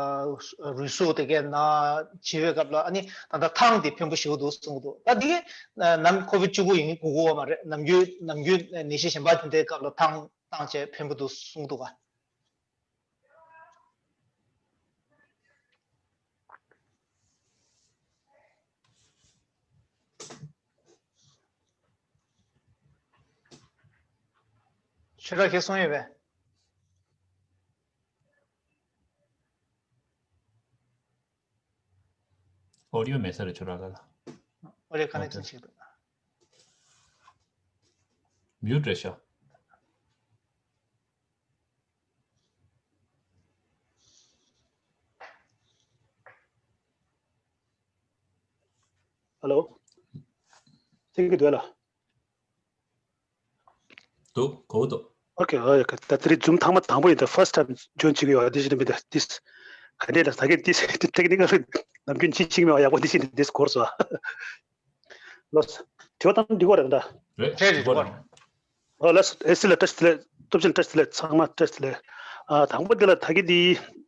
རུས་ཟུག་དེ་གའི་ན་བྱེད་པའི་སྐབས་ལ་ཨ་ནི་ད་ལྟ་ཐང་དེ་ཕན་པོ་ཞེ་པོ་འདུག་གསུང་གི་འདུག་ད་དེ་གའི་ནམ་ཁོ་བིད་བཅུ་དགུ་ཡིན་དགོས་ཀྱི་ཡོད་མ་རེད། ནམ་རྒྱུན་ནམ་རྒྱུན་ནད་གཞི་གཞན་པ་དེ་འདྲའི་སྐབས་ལ་ཐང་བཏང་བྱས་ཕན་པོ་འདུག་གསུང་གི་འདུག་ག་ཆོས་གྲགས་ཁྱེད་གསུང་ཡོད་པས། audio མེད་ས་རེད་ཁྱོད་རང་ལ། audio connection ཞིག་འདུག་མིའུ་ཊི་རེད་ཤག Hello. ཐེངས་ཀྱི་འདོད་ལ། འདུག་གོ་འདུག Okay, okay. ད་དེ་རིང་Zoom་ཐེངས་མ་དང་པོ་ཡིན། ད་first time join་བྱེད་ཀྱི་ཡོད། དེ་བཞིན་མི་འདུག this ག་འདྲས་ལ་ད་གིན་this technical་ནམ་རྒྱུན་ཅི་ཅིག་མེད་པ་ཡག་པོ་འདི་བཞིན་འདི་སྐོར་སོ། ལོས། དྲི་བ་དང་འདི་གོ་རེད་ད། རེད་རེད་རེད་གོ་རེད། ཨོ་ལགས་སོ། ཨེ་སི་ལ་བཀྲ་ཤིས་བདེ་ལེགས། སྟོབས་ཆེན་བཀྲ་ཤིས་བདེ་ལེགས། ཚང་མ་བཀྲ་ཤིས་བདེ་ལེགས། ཨ་དང་པོ་འདི་ལ་ད་གིན་འདི་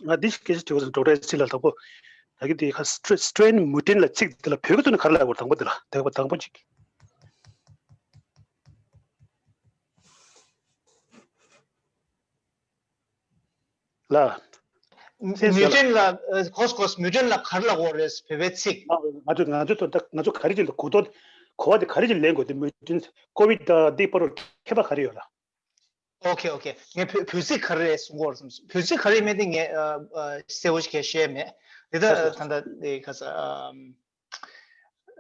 ང་འདི་ཞིག་སྐད་ཆ་དྲི་བ་ཟེར་ཌོག་ཊར་ཨེ་སི་ལ་དང་པོ་ད་གིན་འདི་ཁ་strain mutant་ལ་ཚིག་འདི་ལ་བོད་སྐད་ཐོག་ནས་ག་རེ་ལབ་དགོས་རེད། དང་པོ་འདི་ལ་དེ་དང་པོ་གཅིག་ལ། མིའུ་ཊན་ལ་གོས་གོས་མིའུ་ཊན་ལ་ག་རེ་ལབ་དགོས་རེད་བོད་པའི་ཚིག་ང་ཚོ་ང་ཚོ་ད་ང་ཚོ་ག་རེ་ཅིག་ལ་གོ་རྟོགས་གོ་བ་དེ་ག་རེ་ཅིག་ལེན་དགོས་དེ་མིའུ་ཊན་ཀོ་བིཌ་དང་དེ་བར་ཁྱད་པར་ག་རེ་ཡོད་ལ། ཨོ་ཁེ་ཨོ་ཁེ། ངས་བོད་བོད་ཚིག་ག་རེ་རེད་གསུང་གི་ཡོད་རེད་བསམ། བོད་ཚིག་ག་རེ་མེད་དེ་ངས་ཨ་ཨ་གསལ་བོ་ཞིག་ཤེས་མེད། དེ་ལྟ་ད་ལྟ་དེ་ག་ས་ཨམ་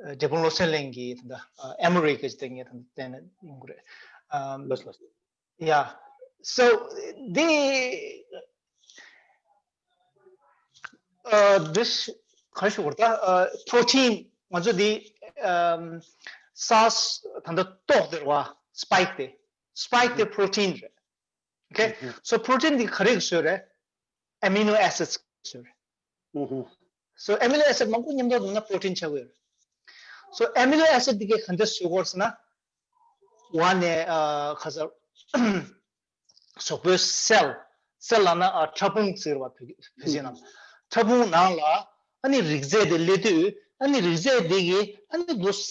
འབྲས་སྤུངས་བློ་གསལ་གླིང་གི་ད་ལྟ་ཨ་ཨེ་མོ་རི་གི་དེ་ངས་ད་ལྟ་བསྟན་ན་ཡོང་གི་རེད། ཨམ་ལགས་ལགས། Yeah. So འདི་ཨ་འདི་ག་རེ་ཞུ་དགོས་རེད་ད། ཨ་པྲོ་ཊིན་ང་ཚོ་འདི་ཨམ་སཱ་ད་ལྟ་ཏོག་དེ་རེད་བ། སི་པའིཀ་དེ། སི་པའིཀ་དེ་པྲོ་ཊིན་རེད། Okay. So པྲོ་ཊིན་འདི་ག་རེ་གི་བཟོས་རེད། ཨེ་མི་ནོ་ཨེ་སིཌ་བཟོས་རེད། So ཨེ་མི་ནོ་ཨེ་སིཌ་མང་པོ་མཉམ་དུ་བསྡོམས་ན་པྲོ་ཊིན་ཆགས་ཀྱི་ཡོད་རེད། So ཨེ་མི་ནོ་ཨེ་སིཌ་འདི་གས་ག་འདྲས་བཟོས་ཀྱི་ཡོད་རེད་ཟེར་ན། འོ་ནས་ཨ་ག་ས་གཟུགས་པོའི་སེལ། སེལ་ལབ་ན་ཨ་ཕྲ་ཕུང་ཟེར་བ་བོད་བོད་ཆས་ནང་། ཕྲ་ཕུང་ནང་ལ་ཨ་ནི་རིགས་རྫས་དེ་སླེབས་དུས་ཨ་ནི་རིགས་རྫས་དེ་གིས་ཨ་ནི་འདུག་ས་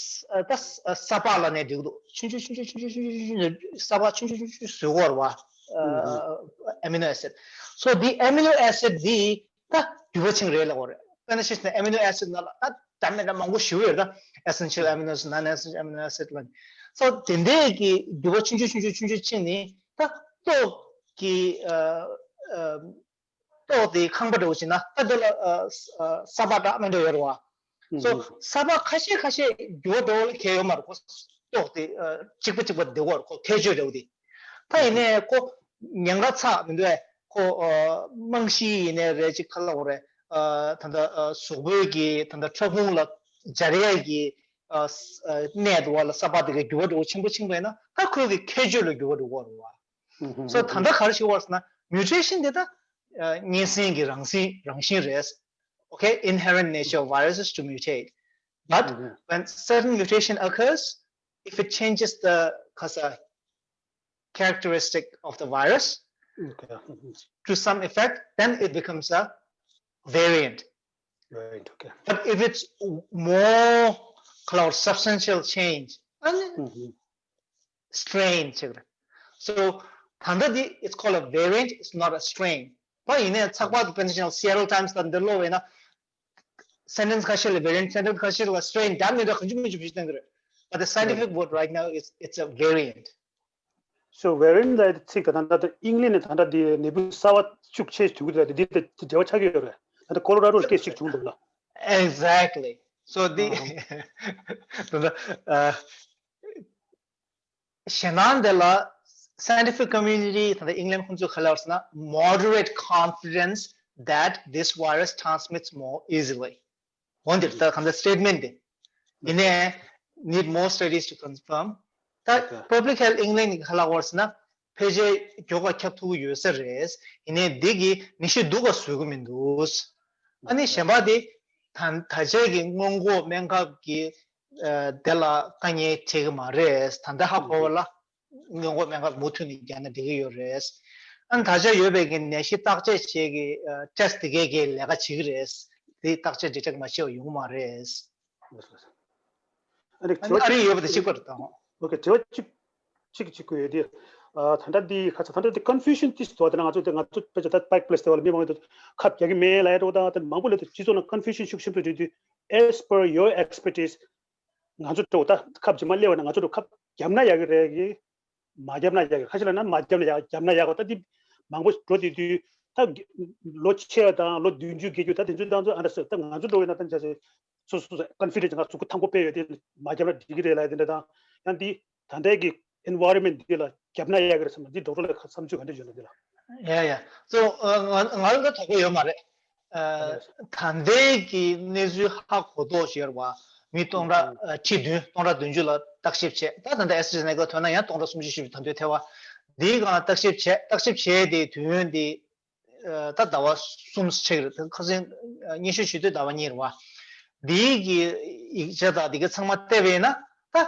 ད་ས་ས་པགས་ལབ་ནས་འགྲིག་འདུག་ཆུང་ཆུང་ཆུང་ཆུང་ཆུང་ཆུང་ཆུང་ཆུང་ས་པགས་ཆུང་ཆུང་ཆུང་ཆུང་བཟོ་གི་ཡོད་རེད་བ། ཨ་ཨ་མི་ནོ་ཨེ་སིཌ། So འདི་ཨེ་མི་ནོ་ཨེ་སིཌ་འདི་ད་རྒྱུ་བ་ཆེན་རེད་ལབ་དགོས་རེད། དཔེར་ན་ཆ་བཞག་ན་ཨེ་མི་ནོ་ཨེ་སིཌ་ནང་ལ་ད་འདྲ་མི་འདྲ་མང་པོ་ཞིག་ཡོད་རེད་ད། Essential amino acid, non essential amino acid ལབ་ནས། So དེ་འདྲས་ཀྱི་རྒྱུ་བ་ཆུང་ཆུང་ཆུང་ཆུང་ཆུང་ཆུང་ཕྱིན་ནས་ད་ཏོག་གི་ཨ་ཨ་ཏོག་དེ་ཁང་པ་འདྲ་བོ་ཞིག་ན་ད་དེ་ལ་ཨ་ཨ་ས་པགས་འདྲ་མི་འདྲ་ཡོད་རེད་བ། So ས་པགས་ཁ་ཤས་ཁ་ཤས་རྒྱུ་བ་འདྲ་བོ་ལ་ཁྱད་ཡོད་མ་རེད་ཁོ། ཏོག་དེ་ཨ་གཅིག་པ་གཅིག་པ་བསྡད་ཡོད་རེད་ཁོ་ཁྱད་ཆོས་འདྲ་བོ་དེ། ད་ཡིན་ནའི་ཁོ་ཉེན་ཁ་ཚ་མི་འདུག་ཨེ། ཁོ་ཨ་རྨང་གཞི་ཡིན་ནའི་རེད་ཅིག་ག་ལབ་དགོས་རེད། ཨ་ད་ལྟ་ཨ་གཟུགས་པོའི་གི་ད་ལྟ་ཕྲ་ཕུང་ལ་སྦྱར་ཡས་ཀྱི་ཨ་ཨ་གནས་འདུག་བ་ལ་ས་པགས་དེ་གའི་རྒྱུ་བ་འདྲ་བོ་ཆེན་པོ་ཕྱིན་པ་ཡིན་ན་ད་ཁོའི་གི་ཁྱད་ཆོས་ལ་འགྱུར་བ་འགྲོ་གི་རེད་བ། So ད་ལྟ་ག་རེ་ཞིག་བར་སོང་ན་mutation དེ་ད་ཨ་གཉན་སྲིན་གྱི་རང་བཞིན་རང་བཞིན་རེད། Okay, inherent nature of viruses to mutate. But when certain mutation occurs, if it changes the, 'cause, uh, characteristic of the virus Okay. to some effect, then it becomes a variant. Right, okay. But if it's more called substantial change, and strain ཅིག་རེད། So ད་ལྟ་འདི་it's called a variant, it's not a strain. ད་ཡིན་ནའི་ཚགས་པར་དུ་དཔེར་ན་ཆ་བཞག་ན་Seattle Times ལ་འདི་ཀློག་པ་ཡིན་ན་sentence ཁ་ཤས་ལ་variant, sentence ཁ་ཤས་ལ་strain འདྲ་མི་འདྲ་གང་བྱུང་མི་བྱུང་བྱས་བཏང་གི་རེད། But the scientific word right now is it's a variant. So variant ལབ་ཡ་དེ་ཚིག་དང་ད་ལྟ་ཨིང་ལིཤ་ནས་ད་ལྟ་འདི་ནད་འབུ་གསར་པ་ཤུགས་ཆེ་བྱུང་གི་རེད་དེ་འདི་དང་འབྲེལ་བ་ཆགས་ཀྱི་ཡོད་རེད། ད་ལྟ་ཀོ་ལོ་ར་ཌོ་ལ་སྐད་ཅིག་བྱུང་འདུག་ལ། Exactly. So the ད་ལྟ་ཨ། ཞེད་སྣང་དེ་ལ་scientific community ད་ལྟ་ཨིང་ལན་ཁོང་ཚོས་ག་ལབ་ཟེར་ན། Moderate confidence that this virus transmits more easily. འོན་ཏེ་ད་གང་ལྟར་statement དེ་ཡིན་ནའི་need more studies to confirm. ད་public health England གི་ག་ལབ་ཟེར་ན་ཕལ་ཆེར་མགྱོགས་པ་ཁྱབ་ཐུབ་ཀྱི་ཡོད་ས་རེད། ཡིན་ནའི་འདི་གི་ནད་གཞི་སྡུག་ག་བཟོ་གི་མི་འདུག་ཨ་ནི་གཞན་པ་དེ་ད་ད་ཆ་གི་སྔོན་འགོག་སྨན་ཁབ་ཀྱི་ཨ་དེ་ལ་དཀའ་ངལ་འཕྲད་ཀྱི་མ་རེད། ད་ལྟ་ཧ་གོ་བ་ལ་སྔོན་འགོག་སྨན་ཁབ་མུ་མཐུད་ནས་བརྒྱབ་ན་འགྲིག་གི་ཡོད་རེད། ཨ་ནི་ད་ཆ་ཡོད་པའི་གི་ནད་གཞི་བརྟག་དཔྱད་བྱེད་ཀྱི་ཨ་test དེ་གའི་གི་ལས་ཀ་བྱེད་ཀྱི་རེད། དེ་བརྟག་དཔྱད་detect མ་བྱས་པ་ཡོང་གི་མ་རེད། ཨ་ནི་ཨ་རི་ཡོད་པ་དེ་གཅིག་པ་རེད་དང་། Okay དྲི་བ་གཅིག་གཅིག་གཅིག་གི་ཡོད་དེ། ཨ་ད་ལྟ་འདི་ཁ་ཚ་ད་ལྟ་འདི་confusion ཏིས་དོ་དེ་ན་ང་ཚོ་དེ་ང་ཚོ་དཔེ་ཆ་ད་Pike Place དེ་བ་ལ་མི་མང་པོ་ཁབ་རྒྱག་གི་མེད་ལ་ཡ་འགྲོ་དང་དེ་མང་པོ་ལ་དེ་སྤྱི་ཚོགས་ནང་confusion ཤུགས་ཆེན་པོ་རེད་དུས། As per your expertise ང་ཚོ་འགྲོ་ད་ཁབ་རྗེས་མ་སླེབས་པ་ན་ང་ཚོ་འགྲོ་ཁབ་བརྒྱབ་ན་ཡག་གི་རེད་གི་མ་བརྒྱབ་ན་ཡག་གི་ཁ་ཤས་ལ་ན་མ་བརྒྱབ་ན་ཡག་བརྒྱབ་ན་ཡག་གི་ད་འདི་མང་པོ་འགྲོ་དེ་དུས་ད་ལོ་ཆེ་བ་དང་ལོ་བདུན་ཅུ་བརྒྱད་ཅུ་ད་དེ་ཚོའི་ཏང་ཚོ་ཨ་འདྲ་ཟེར་ད་ང་ཚོ་འགྲོ་བའི་ན་ད་འཇའ་ཟེར། སོ་སོ་སོ་ཀོན་ཕི་ཌེན་སི་ང་གཟུགས་པོ་ཐང་པོ་དཔེ་ཡོད་དེ་མ་བརྒྱབ་ན་འགྲིག་གི་རེད་ལབ་དེ་འདྲ་དང་ཡང་འདི་ད་ལྟའི་གི་ཨེན་ཝའི་རོན་མེན་ཊི་འདི་ལ་བརྒྱབ་ན་ཡག་གི་རེད་བསམ་ན་འདི་ཌོག་ཊར་ལ་བསམ་ཚུལ་ག་འདྲ་ཡོད་ན་འདི་ལ། ཡ་ཡ། སོ་ང་ང་ལ་དོགས་པ་ཡོད་མ་རེད། ཨ་ད་ལྟའི་གི་གནས་ཚུལ་ཧ་གོ་རྟོགས་བྱས་པ་མི་སྟོང་ཕྲག་ཨ་ཁྲི་བདུན་སྟོང་ཕྲག་བདུན་ཅུ་ལ་བརྟག་ཞིབ་བྱས། ད་ད་ལྟ་ཨེ་སི་ཊ་ར་ཛེ་ནེ་ཀ་ཐོན་ན་ཡང་སྟོང་ཕྲག་སུམ་ཅུ་བཞི་བཅུ་ད་དུང་ཐེ་བ་འདིའི་སྒང་ལ་བརྟག་ཞིབ་བྱས། བརྟག་ཞིབ་བྱས་དེ་དུས་ཡུན་དེ་ཨ་ད་ཟླ་བ་གསུམ་ཆགས་ཀྱི་རེད། ད་ཁ་སང་ཨ་སྙན་ཞུ་ཞུ་དུས་ཟླ་བ་གཉིས་རེད་བ། འདིའི་གི་ཡིག་ཆ་དང་འདི་ག་ཚང་མ་བལྟས་པ་ཡིན་ན་ད་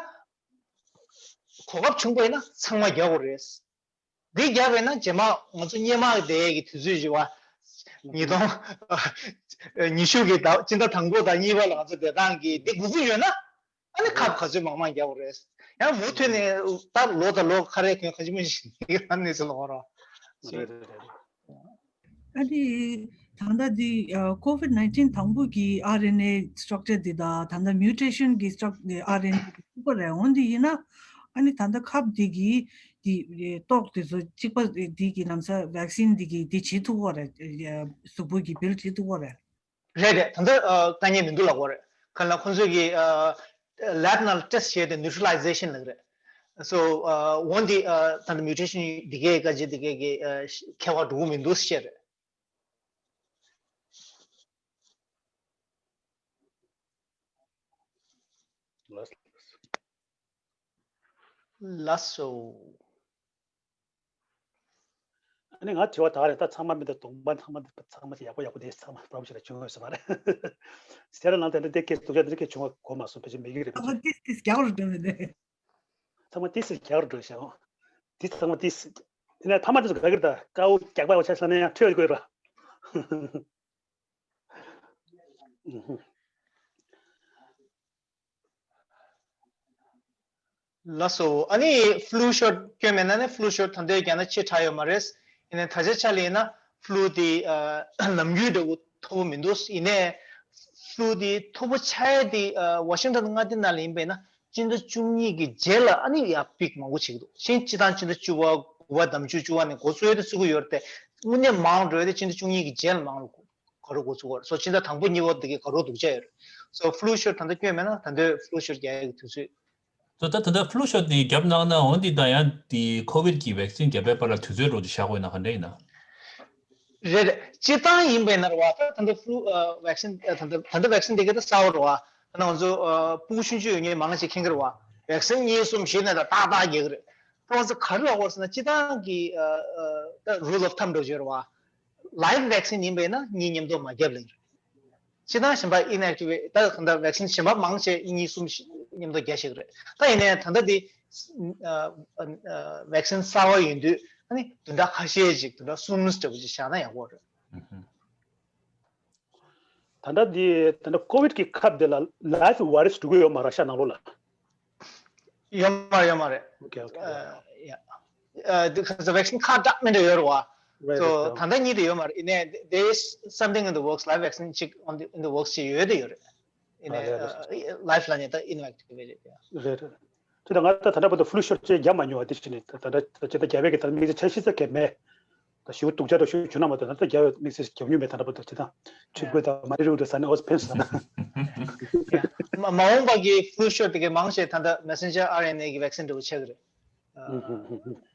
གོ་སྐབས་བྱུང་པ་ཡིན་ན་ཚང་མ་རྒྱག་དགོས་རེད། འདི་རྒྱབ་པས་ན་རྗེས་མ་ང་ཚོ་སྔོན་མ་དེ་གི་དུས་ཚོད་ཅིག་བ། ཉིས་སྟོང་ཉི་ཤུ་གི་ཟླ་སྤྱི་ཟླ་དང་པོ་དང་གཉིས་པ་ལ་ང་ཚོ་བདེ་ཐང་གི་འདི་འགོ་འཛུགས་ཡོད་ན་ཨ་ནི་ཁབ་ག་ཚོད་མང་མང་རྒྱག་དགོས་རེད། ཡང་མུ་མཐུད་ནས་ད་ལོ་དང་ལོ་ཁ་རེ་གོན་ཁ་ཅི་མོ་ཞིག་འདི་གི་ཨ་ནི་ཚོ་ལོག་རོགས། རེད་རེད་རེད། ཨ་ནི་ད་ལྟ་འདི་ཨ་ཀོ་ཝིཌ་ནའིན་ཊིན་དང་པོ་གི་ཨར་ཨེན་ཨེ་སི་ཊྲག་ཅར་འདི་དང་ད་ལྟ་མིའུ་ཊེ་ཤན་གི་སི་ཊྲག་ཨར་ཨེན་ཨེ་འདི་གཅིག་པ་རེད། འོན་ཏེ་ཡིན་ན་ཨ་ནི་ད་ལྟ་ཁབ་འདི་གི་འདི་ཏོག་དེ་ཚོ་གཅིག་པ་འདི་གི་ལམ་སང་ཝེག་སིན་འདི་གི་འདི་བྱེད་ཐུབ་ཀྱི་རེད། གཟུགས་པོ་གི་བིལ་བྱེད་ཐུབ་ཀྱི་རེད། རེད་རེད། ད་ལྟ་ཨ་དཀའ་ངལ་མི་འདུག་ལབ་ཀྱི་རེད། གང་ལ་ཁོང་ཚོས་ཀྱི་ཨ་ལེབ་ནང་ཊེ་སི་ཊི་བྱས་ཏེ་ནིའུ་ཊི་རི་ལའི་ཛེ་ཤན་ལབ་ཀྱི་རེད། སོ་ཨ་འོན་ཏེ་ཨ་ད་ལྟ་མིའུ་ཊེ་ཤན་འདི་གའི་སྐད་ཆ་འདི་གའི་གི་ཨ་ཁྱད་པར་འགྲོ་གི་མི་འདུག་ཟེར་རེད། ལགས་སོ། ལགས་སོ། ཨ་ནི་ང་དྲི་བ་ད་རེད། ད་ཚང་མ་མི་འདུག་གདོང་པ་ཚང་མ་འདི་ཚང་མ་ཡག་པོ་ཡག་པོ་དེ་ཚང་མ་པོ་རོམ་ཞིག་ལ་བྱུང་ཡོད་ས་མ་རེད། སེ་ར་ནང་དེ་འདྲ་དེ་སྐད་སྡུག་ཅག་འདི་འདྲ་སྐད་བྱུང་བ་གོ་མ་སོང་། ཕལ་ཆེར་མེད་ཀྱི་རེད། ཕལ་ཆེར་ཏིས་ཏིས་རྒྱག་རུ་འགྲོ་མི་འདུག་ཚང་མ་ཏིས་ཏིས་རྒྱག་རུ་འགྲོ་ཤག་འོ། འདི་ཚང་མ་ཏིས་ཏིས། ཡིན་ན་ཕ་མ་ཏིས་ག་གིར་ད་དཀའ་བོ་རྒྱག་པ་བ་ཆ་ས་ནས་ཡང་ཁྲོས་དགོས་ར། ལགས་སོ། ཨ་ནི་ཕུ་ལུ་ཤོཊ་སྐྱོན་མེད་ན་ནི་ཕུ་ལུ་ཤོཊ་ད་ལྟའི་རྒྱ་ནག་ཆེ་དྲགས་ཡོད་མ་རེད། ཡིན་ནའི་ད་ཆ་ཆ་ལ་ཡིན་ན་ཕུ་ལུ་དེ་ཨ་ནམ་རྒྱུན་འདྲ་བོ་མཐོ་པོ་མི་འདུག་ཡིན་ནའི་ཕུ་ལུ་དེ་མཐོ་པོ་ཆགས་ཡས་དེ་ཨ་ཝ་ཤིང་ཊོན་མངའ་སྡེ་ནང་ལ་ཡིན་པས་ན་སྤྱི་ཟླ་བཅུ་གཉིས་ཀྱི་རྗེས་ལ་ཨ་ནི་ཡར་པིག་མང་པོ་བྱེད་ཀྱི་འདུག་ཤིང་སྤྱི་བཏང་སྤྱི་ཟླ་བཅུ་པ་དགུ་པ་དང་བཅུ་བཅུ་པ་ནས་འགོ་ཚུགས་ཡོད་དེ་ཚུགས་ཀྱི་ཡོད་རེད་དེ། དངོས་གནས་མང་འགྲོ་ཡས་དེ་སྤྱི་ཟླ་བཅུ་གཉིས་ཀྱི་རྗེས་ལ་མང་རུ་འགྲོ། ག་རུ་འགོ་ཚུགས་པ་རེད། སོ་སྤྱི་ཟླ་དང་པོ་གཉིས་པ་དེ་གའི་ག་རུ་སྡུག་ཅག་ཡོད་རེད། སོ་ཕུ་ལུ་ཤོཊ་ད་ལྟ་སྐྱོན་མེད་ན་ད་ལྟའི་ཕུ་ལུ་ཤོཊ་རྒྱག་ཡག་གི་དུས་ཚོད། སོ་ད་ད་ལྟ་ཕུ་ལུ་ཤོཊ་དེ་བརྒྱབ་གནང་ན་འོན་ཏེ་ད་ཡང་དེ་ཁོ་ཝིཌ་ཀྱི་ཝེག་སིན་བརྒྱབ་པའི་བར་ལ་དུས་ཚོད་རོགས་ཅིག་བཞག་དགོས་ན་ག་འདྲ་ཡིན་ན། རེད་རེད། སྤྱིར་བཏང་ཡིན་པའི་ན་རེད་བ། ད་ད་ལྟ་ཕུ་ལུ་ཝེག་སིན་ད་ལྟ་ད་ལྟ་ཝེག་སིན་དེ་ག་ད་གསར་པ་རེད་བ། ད་ང་ཚོ་ཕྲུ་གུ་ཆུང་ཆུང་ཡོད་མཁན་མང་ཆེ་མཁྱེན་གྱི་རེད་བ། ཝེག་སིན་གཉིས་གསུམ་བཞི་ནས་ད་ཏག་ཏག་རྒྱག་གི་རེད། ཁོང་ཚོ་ག་རེ་ལབ་ཀྱི་ཡོད་ཟེར་ན་སྤྱིར་བཏང་གི་ཨ་ཨ་ད་rule of thumb འདྲ་བོ་ཅིག་ཡོད་རེད་བ། ལའིབ་ཝེག་སིན་ཡིན་པས་ན་གཉིས་མཉམ་དུ་མ་བརྒྱབ་ལེ། སྤྱིར་བཏང་གཞན་པ་ཨིན་ཨེག་ཊི་ཝེ་ཊི་ད་གང་ལྟར་ཝེག་སིན་གཞན་པ་མང་ཆེ་གཉིས་གསུམ་ཞིག་མཉམ་དུ་རྒྱག་ཤེས་ཀྱི་རེད། ད་ཡིན་ནའི་ད་ལྟ་འདི་ཨ་ཨ་ཝེག་སིན་གསར་བ་ཡིན་དུས་ཨ་ནི་བདུན་ཕྲག་ཁ་ཤས་ཅིག་བདུན་ཕྲག་གསུམ་འདྲ་བོ་ཅིག་བཞག་ན་ཡག་པོ་རེད། ད་ལྟ་འདི་ད་ལྟ་ཀོ་ཝིཌ་ཀྱི་ཁབ་འདི་ལ་ལའིབ་ཝའི་རས་འགྲོ་གི་ཡོད་མ་རེད་ཤ་ནང་ལོགས་ལ། ཡོད་མ་རེད། ཡོད་མ་རེད། Okay, okay. ཨ་ཡ། ཨ་འདི་ཁ་ས་ཝེག་སིན་ཁག་དྲག་མི་འདྲ་ཡོད་རེད་བ། Right, སོ་right, ད་ལྟ་གཉིས་དེ་ཡོད་མ་རེད། ཡིན་ནའི་there is something in the works. Live vaccine ཅིག་on the in the works ཅིག་ཡོད་དེ་ཡོད་རེད། ཡིན་ནའི་ལའིབ་ལ་ནི་ད་ཨིན་ཨེག་ཊི་ཝེ་ཊི་རེད། རེད་རེད། དེ་ད་ང་ད་ད་ལྟ་བར་དུ་ཕུ་ལུ་ཤོཊ་ཅིག་བརྒྱབ་མ་མྱོང་བ་དེ་ཞིག་ནི་ད་ད་ད་ཅི་ད་རྒྱབ་པའི་གི་ད་དམིགས་བསལ་འཆར་གཞི་ས་གལ་མེད། ད་ཞུ་གཏུག་ཆ་འདྲ་ཞུ་བྱུང་ན་མ་གཏོགས་ད་ལྟ་རྒྱབ་པའི་དམིགས་བསལ་རྒྱབ་མྱོང་མེད། ད་ལྟ་བར་དུ་ཅི་ད་ཁྲིད་དགོས་ད་མ་རེད་རུ་ད་ས་ནས་ཨོ་ཕན་ས་ན། ཡ། མ་མ་འོངས་པ་གི་ཕུ་ལུ་ཤོཊ་དེ་གའི་མང་ཆེ་ད་ལྟ་མེ་སེན་ཇར་ཨར་ཨེན་ཨེ་གི་ཝེག་སིན་འདྲ་བོ་ཆགས་ཀྱི་རེད།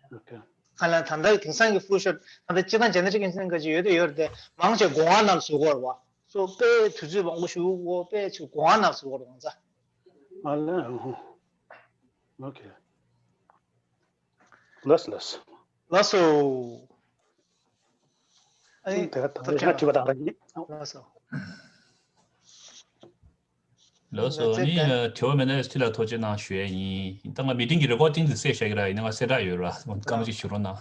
Okay. གང་ལ་ད་ལྟ་དེང་སང་གི་ཕུ་ལུ་ཤོཊ་ད་ལྟ་སྤྱིར་བཏང་ཇེ་ནེ་རི་ཊིག་ཨིན་ཇི་ནི་ཡིན་ག་ཅིག་ཡོད་དེ་ཡོད་རེད་དེ་མང་ཆེ་སྒོ་ང་ནང་བཟོ་གི་ཡོད་རེད་བ། སོ་དཔེ་དུས་ཚོད་མང་པོ་ཞིག་འགོར་དཔེ་ཆེ་སྒོ་ང་ནང་བཟོ་གི་ཡོད་རེད་ང་ཚ། ཨ་ལེ། Okay. ལགས་ལགས། ལགས་སོ། ཨ་ནི་དེ་ག་ད་ཐུགས་རེ་རྒྱལ་ཞག་དྲི་བ་དང་ར་ཡིན། ལགས་སོ། ལགས་སོ། ཨ་ནི་དྲི་བ་མེད་ན་ཨེས་ཊི་ལ་ཐུགས་རྗེ་གནང་ཞུ་ཡས་ཡིན། ད་ང་མི་ཊིང་གི་རེ་ཀོར་ཌིང་དེ་སེབ་བྱ་གི་ར། ཡིན་ན་ང་གསལ་བསྒྲགས་ཡོད་ར། སྐར་མ་གཅིག་ཞུ་རོགས་གནང་།